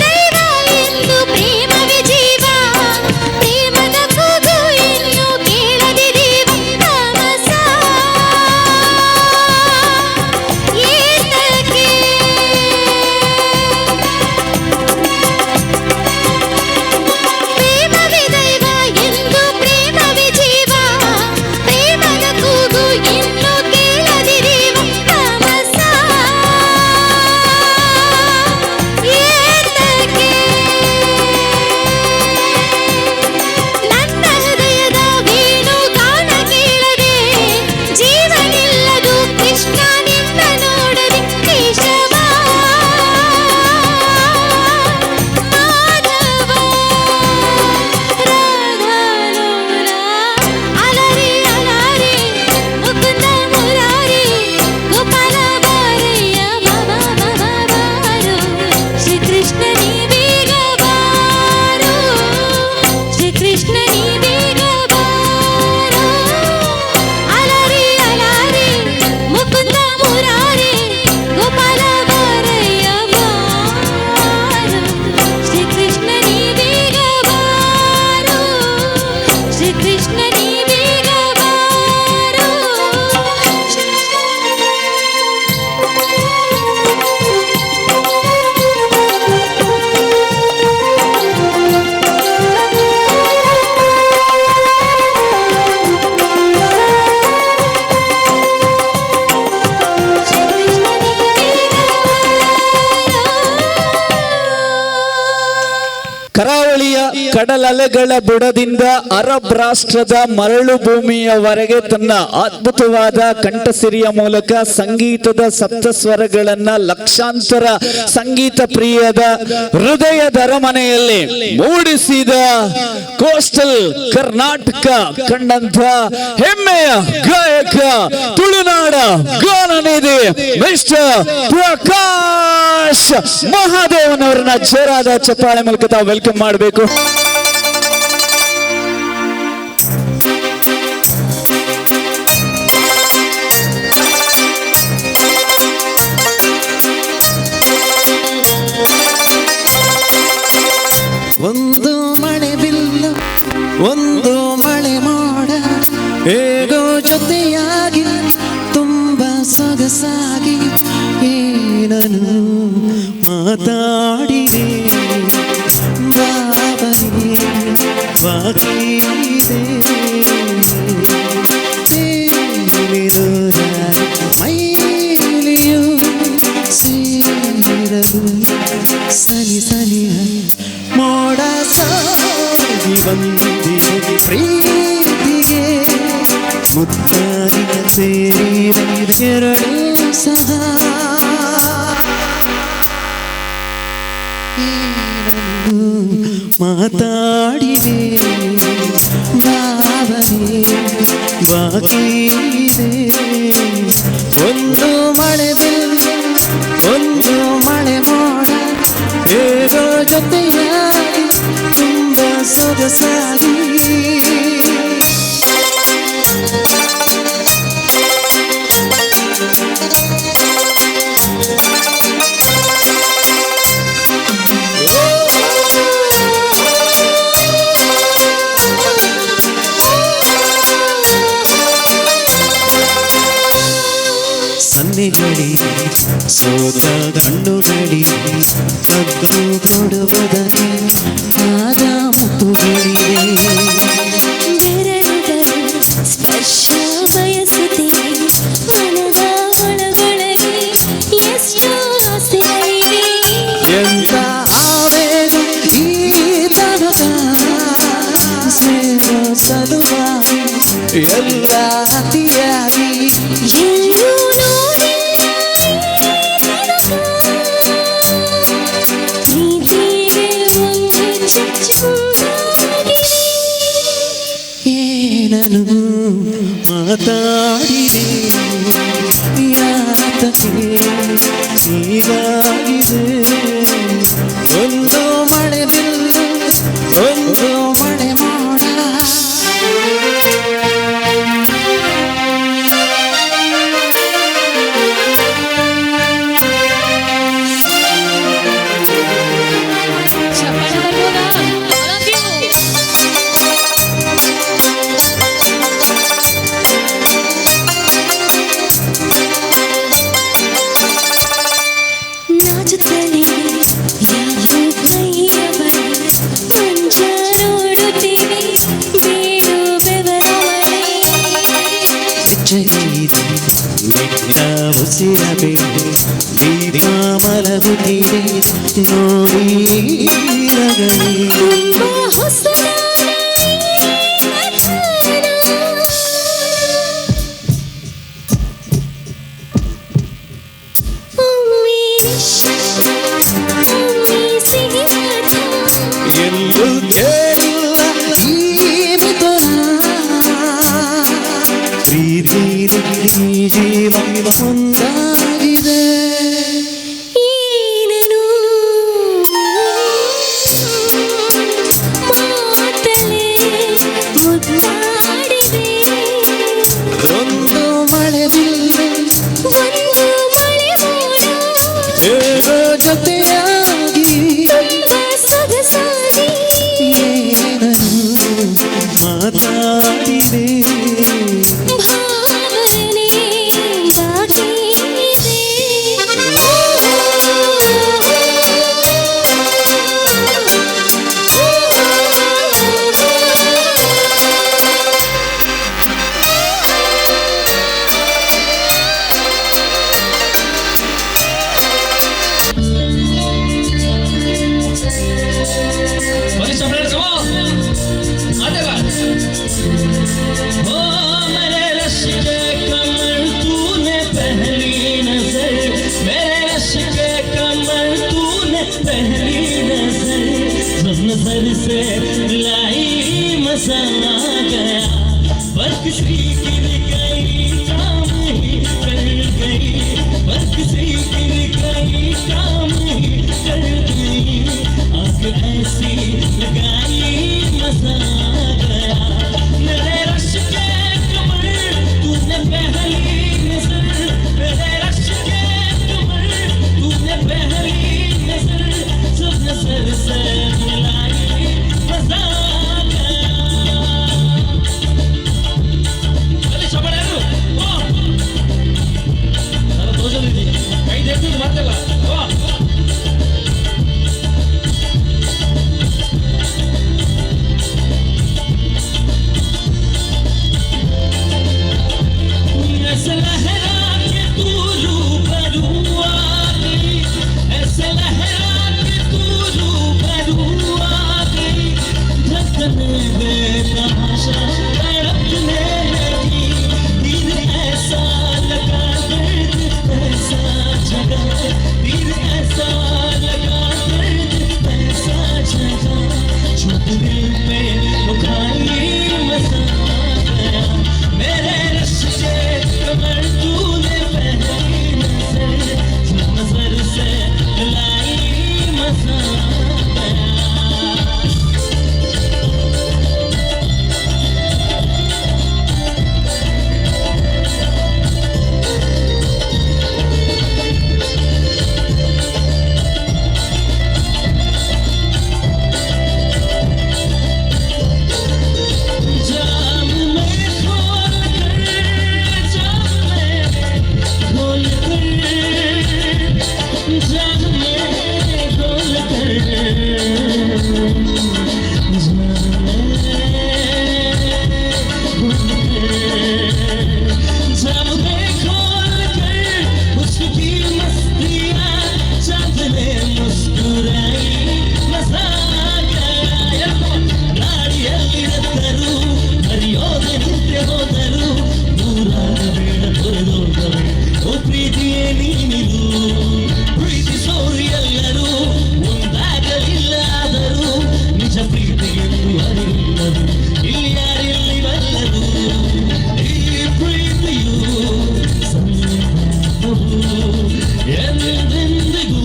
ದೈವ ಎಂದು ಪ್ರೇಮವೇ ಜೀವ, ಪ್ರೇಮದ ಕೂಗು ಇನ್ನು ಕೇಳದೆ ದೇವ ತಾಮಸ ಏತಕ್ಕೆ? ಪ್ರೇಮವೇ ದೈವ ಎಂದು ಪ್ರೇಮವೇ ಜೀವ, ಪ್ರೇಮದ ಕೂಗು ಇನ್ನು ಕೇಳದೆ ದೇವ ತಾಮಸ ಏತಕ್ಕೆ? ನನ್ನ ಹೃದಯದ ವೇಣು ಗಾನ ಕೇಳದೆ ಜೀವನಿಲ್ಲದು ಕೃಷ್ಣ ನಿನ್ನ ನೋಡದೆ ಕೇಶವ ಮಾಧವ ರಾಧಾಲೋಲ. ಅಲರಿ ಅಲಾರಿ ಮುಕುಂದ ಮುರಾರಿ ಗೋಪಾಲ ಬಾರಯ್ಯ ಬಾಬಾ ಬಾಬಾ ಬಾರೋ, ಶ್ರೀ ಕೃಷ್ಣ ನೀ ಬೇಗ ಬಾರೋ, ಶ್ರೀ ಕೃಷ್ಣ ನೀ ಬೇಗ ಬಾರೋ. ಅಲರಿ ಅಲಾರಿ ಮುಕುಂದ ಮುರಾರಿ ಗೋಪಾಲ ಬಾರಯ್ಯ ಬಾರೋ, ಶ್ರೀ ಕೃಷ್ಣ ನೀ ಬೇಗ ಬಾರೋ, ಶ್ರೀ ಕೃಷ್ಣ ನೀ ಬೇಗ ಬಾರೋ. ಕರಾವಳಿಯ ಕಡಲಲೆಗಳ ಬುಡದಿಂದ ಅರಬ್ ರಾಷ್ಟ್ರದ ಮರಳು ಭೂಮಿಯವರೆಗೆ ತನ್ನ ಅದ್ಭುತವಾದ ಕಂಠಸಿರಿಯ ಮೂಲಕ ಸಂಗೀತದ ಸಪ್ತಸ್ವರಗಳನ್ನ ಲಕ್ಷಾಂತರ ಸಂಗೀತ ಪ್ರಿಯದ ಹೃದಯದ ಅರಮನೆಯಲ್ಲಿ ಮೂಡಿಸಿದ ಕೋಸ್ಟಲ್ ಕರ್ನಾಟಕ ಕಂಡಂಥ ಹೆಮ್ಮೆಯ ಗಾಯಕ, ತುಳುನಾಡ ಗಾನನಿಧಿ ಮಿಸ್ಟರ್ ಪ್ರಕಾಶ್ ಮಹಾದೇವನವರನ್ನ ಜೋರಾದ ಚಪ್ಪಾಳೆ ಮೂಲಕ ತಾವು welcome ಮಾಡಬೇಕು. ಒಂದು ಮಳೆ ಬಿಲ್ಲು ಒಂದು ಮಳೆ ಮೋಡ ಹೇಗೋ ಜೊತೆಯಾಗಿ ತುಂಬ ಸೊಗಸಾಗಿ ಏನನು ಮಾತಾಡಿದೆ, ಭಾವನೆ ಬಾಕಿದೆ. ತೇಲಿದೂರ ಮೈಲಿಯು ಸೇರಲು ಸನಿ ಸನಿಯ ಮೋಡ ಸಾಗಿ ಬಂದಿದೆ, ಪ್ರೀತಿಗೆ ಮುತ್ತಾಗಿ ಸೇರಿವೆ ಎರಡೂ ಸಹ. ಏನನ್ನು ಮಾತಾಡಿದೆ, ಭಾವನೆ ಬಾಕಿದೆ. ಒಂದು ಮಳೆ ಬಿಲ್ಲು ಒಂದು ಮಳೆ ಮೋಡ ಹೇಗೋ ಜೊತೆಯಾಗಿ ತುಂಬ ಸೊಗಸಾಗಿ. ಸನ್ನೆಗಳಿ ಸೋತ ಕಣ್ಣುಗಳಿ ಕದ್ದು ಕೊಡುವುದಕ್ಕೆ ಆದ ಮುತ್ತುಗಳಿವೆ. ಬೆರಳುಗಳು ಸ್ಪರ್ಶ ಬಯಸುತ್ತೀರಿ, ಮನದ ಒಳಗೊಳಗೆ ಎಷ್ಟೋ ಆಸೆಗಳಿವೆ. ಎಂತ ಆವೇಗ ಈ ತನಕ ಸೇರೋ ಸಲುವಾಗಿ ಎಲ್ಲ ಅತಿಯಾಗಿ. ಎಲ್ಲೂ ನೋಡಿಲ್ಲ ಈ ತನಕ, ಪ್ರೀತಿಗೆ ಒಂದು ಚುಂಬಾಗಿದೆ. ಏನನು ಮಾತಾಡಿದೆ, ಯಾತಕ್ಕೆ ಹೀಗಾಗಿದೆ? ಒಂದು ಮಳೆ ಬಿಲ್ಲು ಒಂದು ಮಳೆ ಮೋಡ. ನಿನ್ನ ಉಸಿರ ಬೇರೆ ದೀಪ ಮಲಗುತ್ತಿದೆ ನೋಡಿ ನಗಲಿ. ತುಂಬಾ ಹೊಸದಾದ ಈ ಕಥನ. ಒಮ್ಮೆ ನಿಶ್ಶಬ್ದ, ಒಮ್ಮೆ ಸಿಹಿ ಪಾಠ. ಎಲ್ಲೂ ಕೇಳಿಲ್ಲ ಈ ಮಿಥುನ. ಪ್ರೀತಿಲಿ ಈ ಜೀವ ಒಂದಾಗಿದೆ. ಏನನು ಮಾತಲೇ ಮುದ್ದಾಡಿದೆ. ಒಂದು ಮಳೆ ಬಿಲ್ಲು, ಒಂದು ಮಳೆ ಮೋಡ, ಹೇಗೋ ಜೊತೆಯಾಗಿ, ತುಂಬ ಸೊಗಸಾಗಿ, ಏನನು ಮಾತಾಡಿದೆ. ಭಾವನೆ ಬಾಕಿ ಇದೆ. ओ मेरे रश्के कमर तूने पहली नजर, मेरे रश्के कमर तूने पहली नजर, जब नजर से मिलाई मजा आ गया। पर किसी गिर गई काम ही कर गई, पर किसी गिर गई काम ही कर गई, आंख ऐसी लगाई मजा आ गया। मेरे रश्के कमर तूने पहली नजर, मेरे रश्के कमर तूने पहली नजर, जब नजर से मिलाई मजा आ गया। अरे शबड़ ಕೈ ಎದ್ದು ಮಾತಲ್ಲ. ऐसे लहरा के तू रूबरू आ गई, ऐसे लहरा के तू रूबरू आ गई, धड़कने बेतहाशा धड़कने लगी, दिल ऐसा लगा दर्द ऐसा जगा, दिल ऐसा लगा दर्द ऐसा जगा, छुप दिल पे मुखाई मजा आ गया। मेरे रश के कमर तूने पहली नजर, जब नजर से मिलाई मजा आ गया। जाम में खोल कर, जाम में खोल कर, जाम में खोल कर, जाम में खोल कर, जाम में खोल कर, उसकी मस्तियाँ चांद ने मुस्कुराई मजा आ गया। ನಾಡಿಯಲ್ಲಿರತ್ತರು ಹರಿಯೋದೆ ನಿಂತೆ ಹೋದರು, ದೂರಾದ ಬೇಡ ತೊರೆದೋಗವೆ ಓ ಪ್ರೀತಿಯೇ ನೀನಿರು, ಪ್ರೀತಿಸೋರು ಎಲ್ಲರೂ ಒಂದಾಗಲಿಲ್ಲ ಆದರೂ ನಿಜ ಪ್ರೀತಿಗೆಂದು ಅರಿವಿಲ್ಲದು ಇಲ್ಲಿ ಯಾರಿಲ್ಲಿ ಬಲ್ಲರು, ಈ ಪ್ರೀತಿಯು ಸಂತಾಪವು ಎಂದೆಂದಿಗೂ,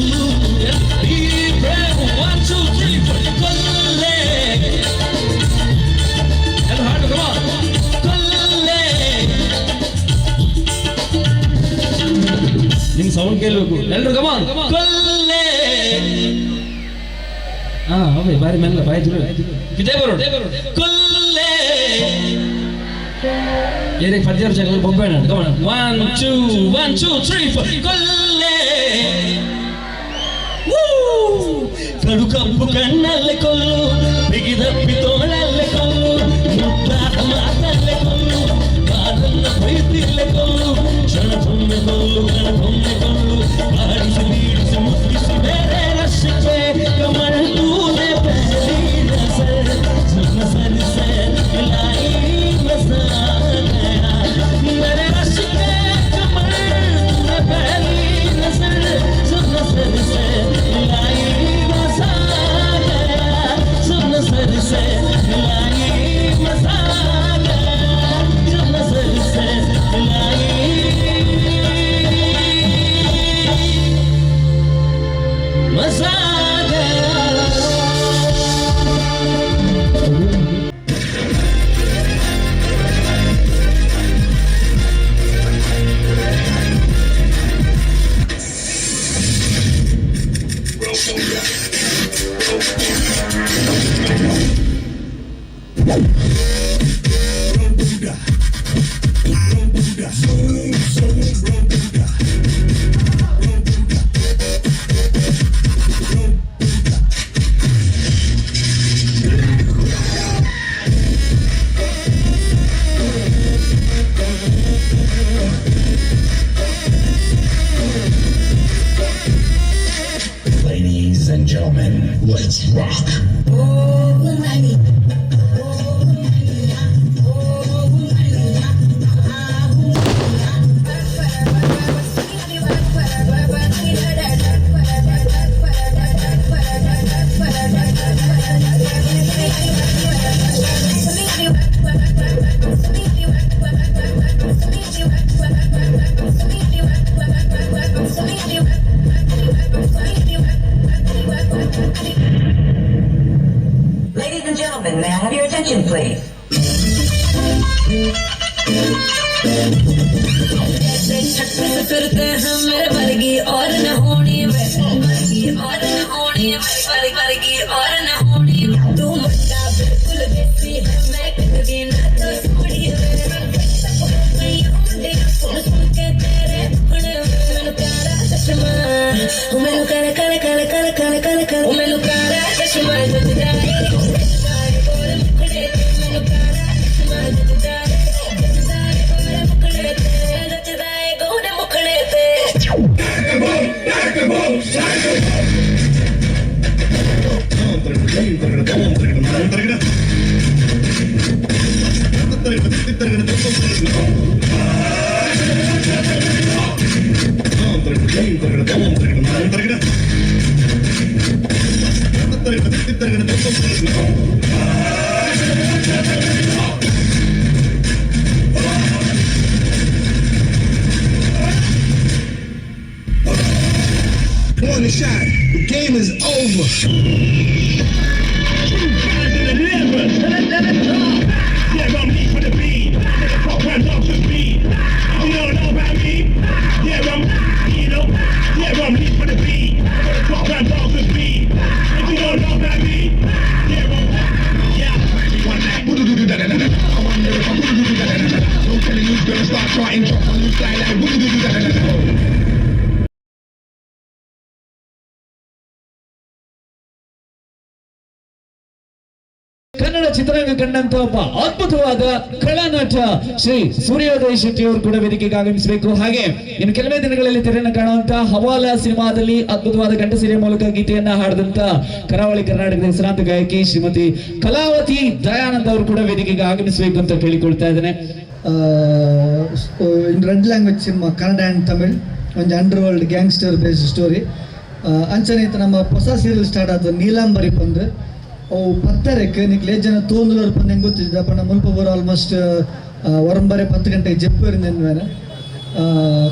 ಈ ಪ್ರೇಮ 1 2 3 4 ಕೊಲ್ಲೇ. ನಿಮ್ ಸೌಂಡ್ ಕೇಳಬೇಕು ಎಲ್ರು. ಕಮಾನ್ ಕೊಲ್ಲೆ. ಹಾ ಅವೇ ಬಾರಿ ಮೆಲ್ಲ ಬಾಯಿ ಜುರು ವಿಜಯ್ ಬರೋಣ ಕೊಲ್ಲೆ ಏನೇ ಪದ್ಯ ಜಗಳ ಬೊಬ್ಬೆ. ಕಮಾನ್ 1 2 1 2 3 4 ಕೊಲ್ಲೆ. ಕಡು ಕಪ್ಪು ಕಣ್ಣಲ್ಲೇ ಕೊಲ್ಲು, ಬಿಗಿದಪ್ಪಿ ತೋಳಲ್ಲೇ ಕೊಲ್ಲು, ಮುದ್ದಾದ ಮಾತಲ್ಲೇ ಕೊಲ್ಲು, ಕಾರನ್ನ ಪ್ರೀತಿಯಲ್ಲೇ ಕೊಲ್ಲು. Ladies and gentlemen, let's rock. Ladies and gentlemen, may I have your attention, please? फिरते हैं मेरे वर्गी और न होनी वर्गी और न होनी वर्गी और न होनी तू मुंडा बिल्कुल देसी है मैं कभी ना तो सोनी सुन सुन के तेरे मैनू काला चश्मा मैनू काला काला काला काला काला काला काला मैनू काला चश्मा जचदा Come on and shine. The game is over. Kannada ಚಿತ್ರರಂಗ ಕಂಡಂತ ಒಬ್ಬ ಅದ್ಭುತವಾದ ಕಳನಟ ಶ್ರೀ ಸೂರ್ಯೋದಯ ಶೆಟ್ಟಿ ಅವರು ಕೂಡ ವೇದಿಕೆಗೆ ಆಗಮಿಸಬೇಕು. ಹಾಗೆ ಇನ್ನು ಕೆಲವೇ ದಿನಗಳಲ್ಲಿ ತೆರೆಯನ್ನು ಕಾಣುವಂತ ಹವಾಲ ಸಿನಿಮಾದಲ್ಲಿ ಅದ್ಭುತವಾದ ಗಂಟಸಿರಿಯ ಮೂಲಕ ಗೀತೆಯನ್ನ ಹಾಡಿದಂತ ಕರಾವಳಿ ಕರ್ನಾಟಕದ ಹೆಸರಾಂತ ಗಾಯಕಿ ಶ್ರೀಮತಿ ಕಲಾವತಿ ದಯಾನಂದ್ ಅವರು ಕೂಡ ವೇದಿಕೆಗೆ ಆಗಮಿಸಬೇಕು ಅಂತ ಕೇಳಿಕೊಳ್ತಾ ಇದ್ದೇನೆ. In red language cinema Kannada and Tamil ಒಂಜಿ underworld gangster based story. ಅಂಚನೆ ಇತ್ತ ನಮ್ಮ ಹೊಸ ಸೀರಿಯಲ್ ಸ್ಟಾರ್ಟ್ ಆದ ನೀಲಾಂಬರಿ ಪಂದ್ ಅವು ಪತ್ತರೆಕ್ ನಿಕ್ಲೆ ಜನ ತೋಂದುಲರ್ ಪಂದ್ ಹೆಂಗೆ ಗೊತ್ತಿದ್ದ ಪಂಡ ಮುಲ್ಪ ಬರೋ ಆಲ್ಮೋಸ್ಟ್ ಒರಂಬರೆ 10 ಗಂಟೆಗೆ ಜೆಪ್ಪೇರಿಂದ ಮೇಲೆ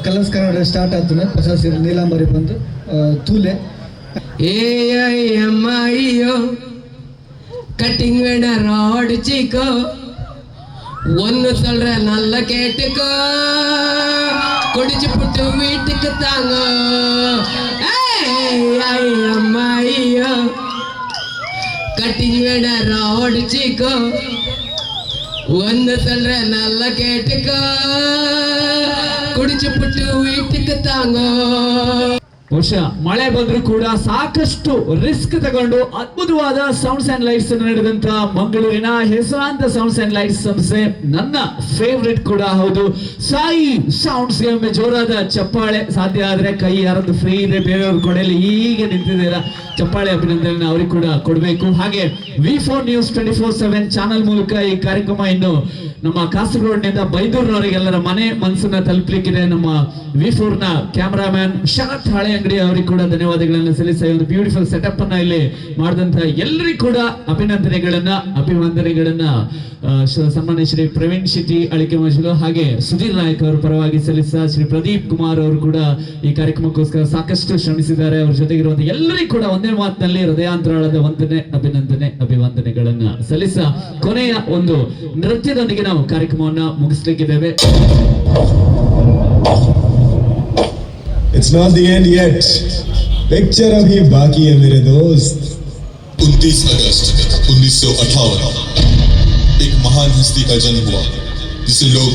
ಕಲರ್ಸ್ ಕನ್ನಡ ಸ್ಟಾರ್ಟ್ ಆಗ್ತದೆ ಹೊಸ ಸೀರಿಯಲ್ ನೀಲಾಂಬರಿ ಬಂದು ತೂಲೆ. AIMIO cutting வேணா ராடிச்சிக்கோ ஒன்னு சொல்ற நல்ல கேட்டுக்கோ குடிச்சு புட்டு வீட்டுக்கு தாங்க. AIMIO cutting வேணா ராடிச்சிக்கோ ஒன்னு சொல்ற நல்ல கேட்டுக்கோ குடிச்சு புட்டு வீட்டுக்கு தாங்க. ಬಹುಶಃ ಮಳೆ ಬಂದರೂ ಕೂಡ ಸಾಕಷ್ಟು ರಿಸ್ಕ್ ತಗೊಂಡು ಅದ್ಭುತವಾದ sounds and lights ಅನ್ನು ನಡೆದಂತ ಮಂಗಳೂರಿನ ಹೆಸರಾಂತ sounds and lights ಸಂಸ್ಥೆ ನನ್ನ ಫೇವ್ರೆಟ್ ಕೂಡ ಹೌದು, ಸಾಯಿ ಸೌಂಡ್ಸ್. ಒಮ್ಮೆ ಜೋರಾದ ಚಪ್ಪಾಳೆ, ಸಾಧ್ಯ ಆದ್ರೆ ಕೈ ಯಾರದ್ದು ಫ್ರೀ ಇದೆ ಬೇರೆಯವ್ರ ಕೊಡೆಯಲ್ಲಿ ಹೀಗೆ ನಿಂತಿದ್ದೀರಾ, ಚಪ್ಪಾಳೆ ಅಭಿನಂದನೆ ಅವ್ರಿಗೆ ಕೂಡ ಕೊಡಬೇಕು. ಹಾಗೆ V4 news 24/7 channel ಮೂಲಕ ಈ ಕಾರ್ಯಕ್ರಮ ಇನ್ನು ನಮ್ಮ ಕಾಸರಗೋಡಿನಿಂದ ಬೈದೂರಿನವರಿಗೆಲ್ಲರ ಮನೆ ಮನಸ್ಸನ್ನ ತಲುಪಲಿಕ್ಕಿದೆ. ನಮ್ಮ V4 ನ ಕ್ಯಾಮರಾಮ್ಯಾನ್ ಶರತ್ ಹಳೆಯಂಗಡಿ ಅವರಿಗೆ ಕೂಡ ಧನ್ಯವಾದಗಳನ್ನು ಸಲ್ಲಿಸಿ ಒಂದು ಬ್ಯೂಟಿಫುಲ್ ಸೆಟಪ್ ಅನ್ನ ಇಲ್ಲಿ ಮಾಡಿದಂತಹ ಎಲ್ಲರಿಗೂ ಕೂಡ ಅಭಿನಂದನೆಗಳನ್ನ ಅಭಿವಂದನೆಗಳನ್ನ ಸನ್ಮಾನ್ಯ ಶ್ರೀ ಪ್ರವೀಣ್ ಶೆಟ್ಟಿ ಅಳಿಕೆ ಮಜಲು ಹಾಗೆ ಸುಧೀರ್ ನಾಯಕ್ ಅವರ ಪರವಾಗಿ ಸಲ್ಲಿಸ ಶ್ರೀ ಪ್ರದೀಪ್ ಕುಮಾರ್ ಅವರು ಕೂಡ ಈ ಕಾರ್ಯಕ್ರಮಕ್ಕೋಸ್ಕರ ಸಾಕಷ್ಟು ಶ್ರಮಿಸಿದ್ದಾರೆ. ಅವರ ಜೊತೆಗಿರುವಂತಹ ಎಲ್ಲರಿಗೂ ಕೂಡ ಒಂದೇ ಮಾತಿನಲ್ಲಿ ಹೃದಯಾಂತರಾಳದ ವಂದನೆ ಅಭಿನಂದನೆ ಅಭಿವಂದನೆಗಳನ್ನ ಸಲ್ಲಿಸ ಕೊನೆಯ ಒಂದು ನೃತ್ಯದೊಂದಿಗೆ ನಾವು ಕಾರ್ಯಕ್ರಮವನ್ನ ಮುಗಿಸ್ಲಿಕ್ಕಿದ್ದೇವೆ. It's not the end yet. Picture अभी बाकी है मेरे दोस्त. 29 अगस्त 1958 एक महान हस्ती का जन्म हुआ जिसे लोग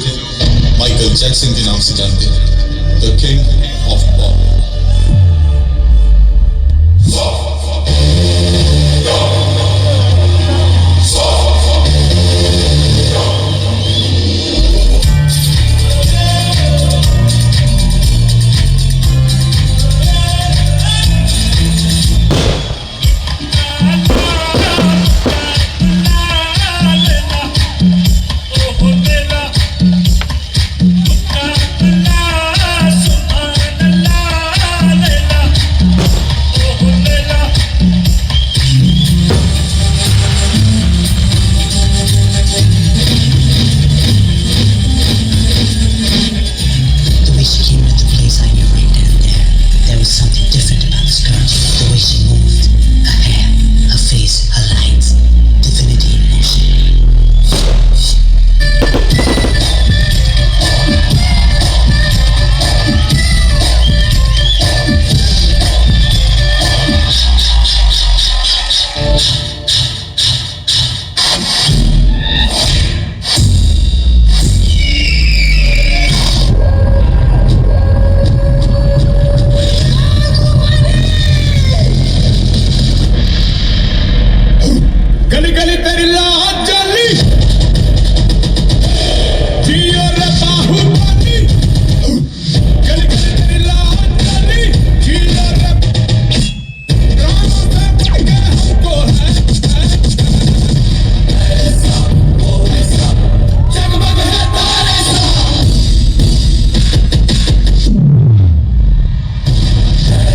माइकल जैक्सन के नाम से जानते हैं, the king of pop. The way she came into the place, I knew right then and there there was something different about this girl. The way she moved, her hair, her face, her lines, divinity in motion. गली गली तेरी लाज जली जियो रे बाहुबली, गली गली तेरी लाज जली जियो रे, प्राणों से बढ़ के हमको है ऐसा वो ऐसा जगमग है तारे सा,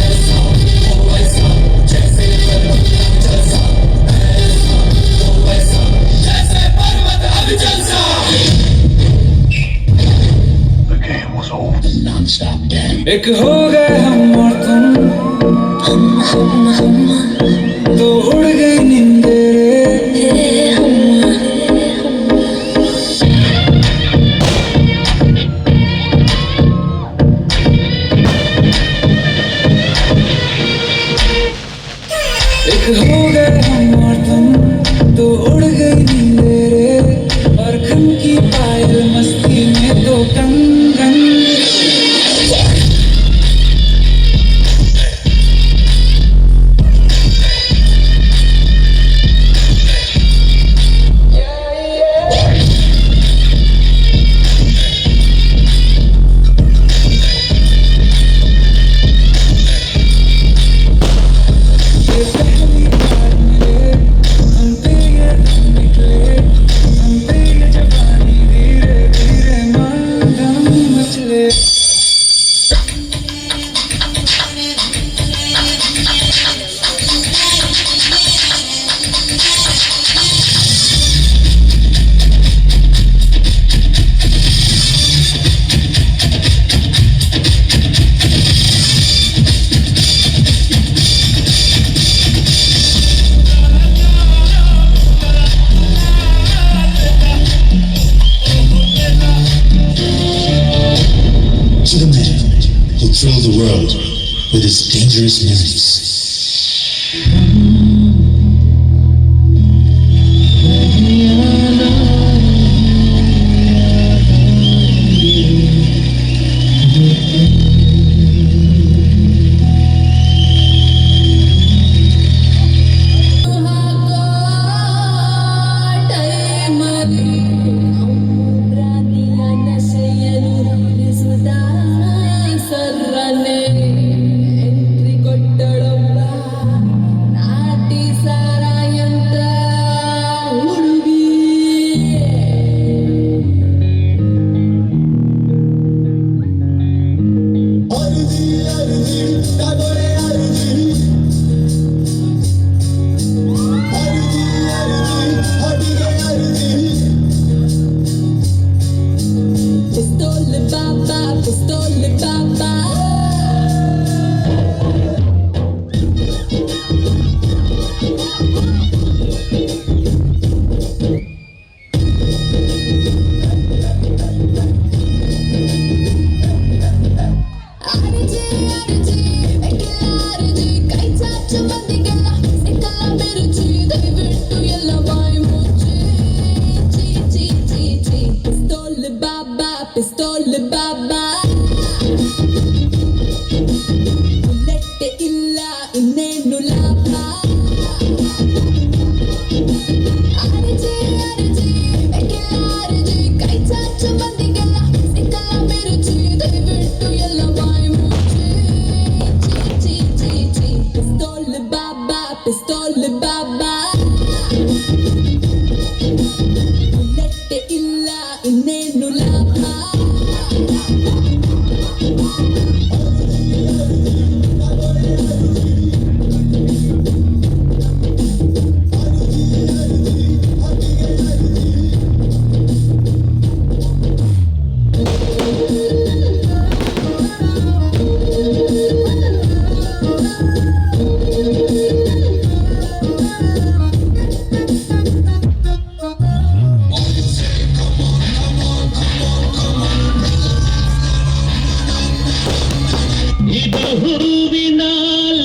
ऐसा वो ऐसा जैसे जलसा, ऐसा जैसे पर्वत अविचल सा। एक हो गए हम और तुम, हम तो उड़ गई नींद रे। एक हो गए हम और तुम तो उड़ गई नींद रे, और खन की पायल मस्ती में दो कंगन। ये पहली बार मिले हम पे ये दम निकले, हम पे ये जवानी धीरे धीरे मातम मचले। To the man who thrilled the world with his dangerous moves. Entry ಕೊಟ್ಟಳೊಬ್ಬ ನಾಟಿ ಸಾರಾಯಂತ ಹುಡುಗಿ. ಪಿಸ್ತೂಲ್ ಬಾಬಾ, ಪಿಸ್ತೂಲ್ ಬಾಬಾ. ಅರ್ಜಿ ಅರ್ಜಿ. ಇದು ಹೂವಿನ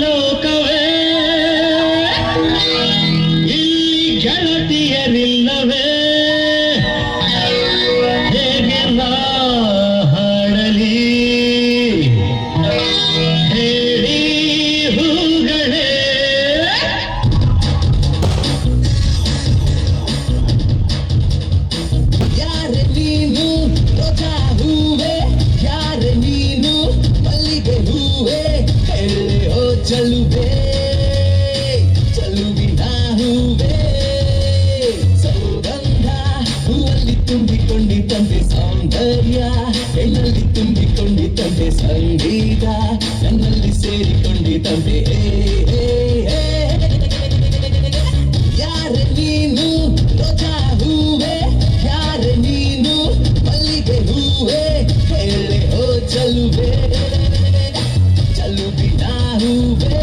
ಲೋಕವೇ, ಇಲ್ಲಿ ಗೆಳತಿಯರಿಲ್ಲವೇ, ಹೇಗೆ ನಾ ಹಾಡಲಿ ಹೇಳಿ ಹೂಗಳೇ. ಯಾರ ನೀನು ರೋಜಾ ಹೂವೆ, ಯಾರ ನೀನು ಮಲ್ಲಿಗೆ ಹೂವೆ, ಹೇಳೆ ಓ ಚಲುವೆ, ಚಲುವಿನ ಹೂವೆ. ಸೌಗಂಧ ಹೂವಲ್ಲಿ ತುಂಬಿಕೊಂಡಿತಂತೆ, ಸೌಂದರ್ಯ ಹೆಣ್ಣಲ್ಲಿ ತುಂಬಿಕೊಂಡಿತಂತೆ, ಸಂಗೀತ ನನ್ನಲ್ಲಿ ಸೇರಿಕೊಂಡಿತಂತೆ. ಹೇ ಹೇ ಹೇ, ಯಾರ ನೀನು ರೋಜಾ ಹೂವೆ, ಯಾರ ನೀನು ಮಲ್ಲಿಗೆ ಹೂವೆ, ಹೇಳೆ ಓ ಚಲುವೆ, ಚಲುವಿನ ಹೂವೆ.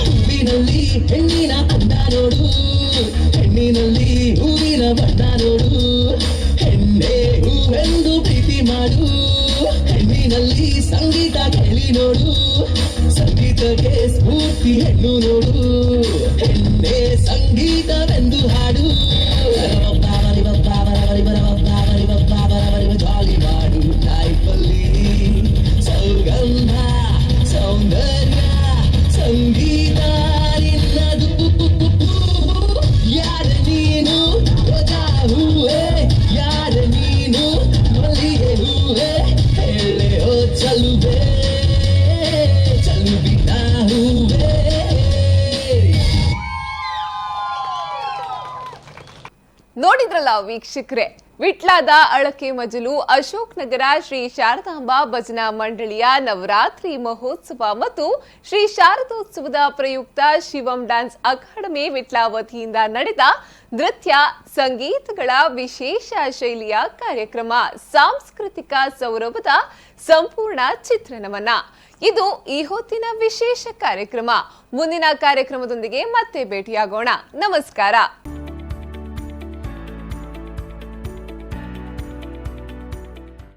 ಹೂವಿನಲ್ಲಿ ಹೆಣ್ಣಿನ ಅಂದ ನೋಡು, ಹೆಣ್ಣಿನಲ್ಲಿ ಹೂವಿನ ಬಣ್ಣ ನೋಡು, ಹೆಣ್ಣೆ ಹೂವೆಂದು ಪ್ರೀತಿ ಮಾಡು, ಹೆಣ್ಣಿನಲ್ಲಿ ಸಂಗೀತ ಕೇಳಿ ನೋಡು, ಸಂಗೀತಕ್ಕೆ ಸ್ಫೂರ್ತಿ ಹೆಣ್ಣು ನೋಡು, ಹೆಣ್ಣೆ ಸಂಗೀತವೆಂದು ಹಾಡು. ಜಾಲಿ ಮಾಡು ಲೈಫಲ್ಲಿ, ಸೌಗಂಧ ಸೌಂದರ್ಯ ಸಂಗೀತ ನಿನ್ನದು. ಯಾರ ನೀನು ರೋಜಾ ಹೂವೆ, ಯಾರ ನೀನು ಮಲ್ಲಿಗೆ ಹೂವೆ, ಹೇಳೆ ಓ ಚಲುವೆ, ಚಲುವಿನ ಹೂವೆ. ನೋಡಿದ್ರಲ್ಲ ವೀಕ್ಷಕರೇ, ವಿಟ್ಲಾದ ಅಳಕೆ ಮಜಲು ಅಶೋಕ್ ನಗರ ಶ್ರೀ ಶಾರದಾಂಬಾ ಭಜನಾ ಮಂಡಳಿಯ ನವರಾತ್ರಿ ಮಹೋತ್ಸವ ಮತ್ತು ಶ್ರೀ ಶಾರದೋತ್ಸವದ ಪ್ರಯುಕ್ತ ಶಿವಂ ಡ್ಯಾನ್ಸ್ ಅಕಾಡೆಮಿ ವಿಟ್ಲ ವತಿಯಿಂದ ನಡೆದ ನೃತ್ಯ ಸಂಗೀತಗಳ ವಿಶೇಷ ಶೈಲಿಯ ಕಾರ್ಯಕ್ರಮ ಸಾಂಸ್ಕೃತಿಕ ಸೌರಭದ ಸಂಪೂರ್ಣ ಚಿತ್ರಣವನ್ನ. ಇದು ಈ ಹೊತ್ತಿನ ವಿಶೇಷ ಕಾರ್ಯಕ್ರಮ. ಮುಂದಿನ ಕಾರ್ಯಕ್ರಮದೊಂದಿಗೆ ಮತ್ತೆ ಭೇಟಿಯಾಗೋಣ. ನಮಸ್ಕಾರ.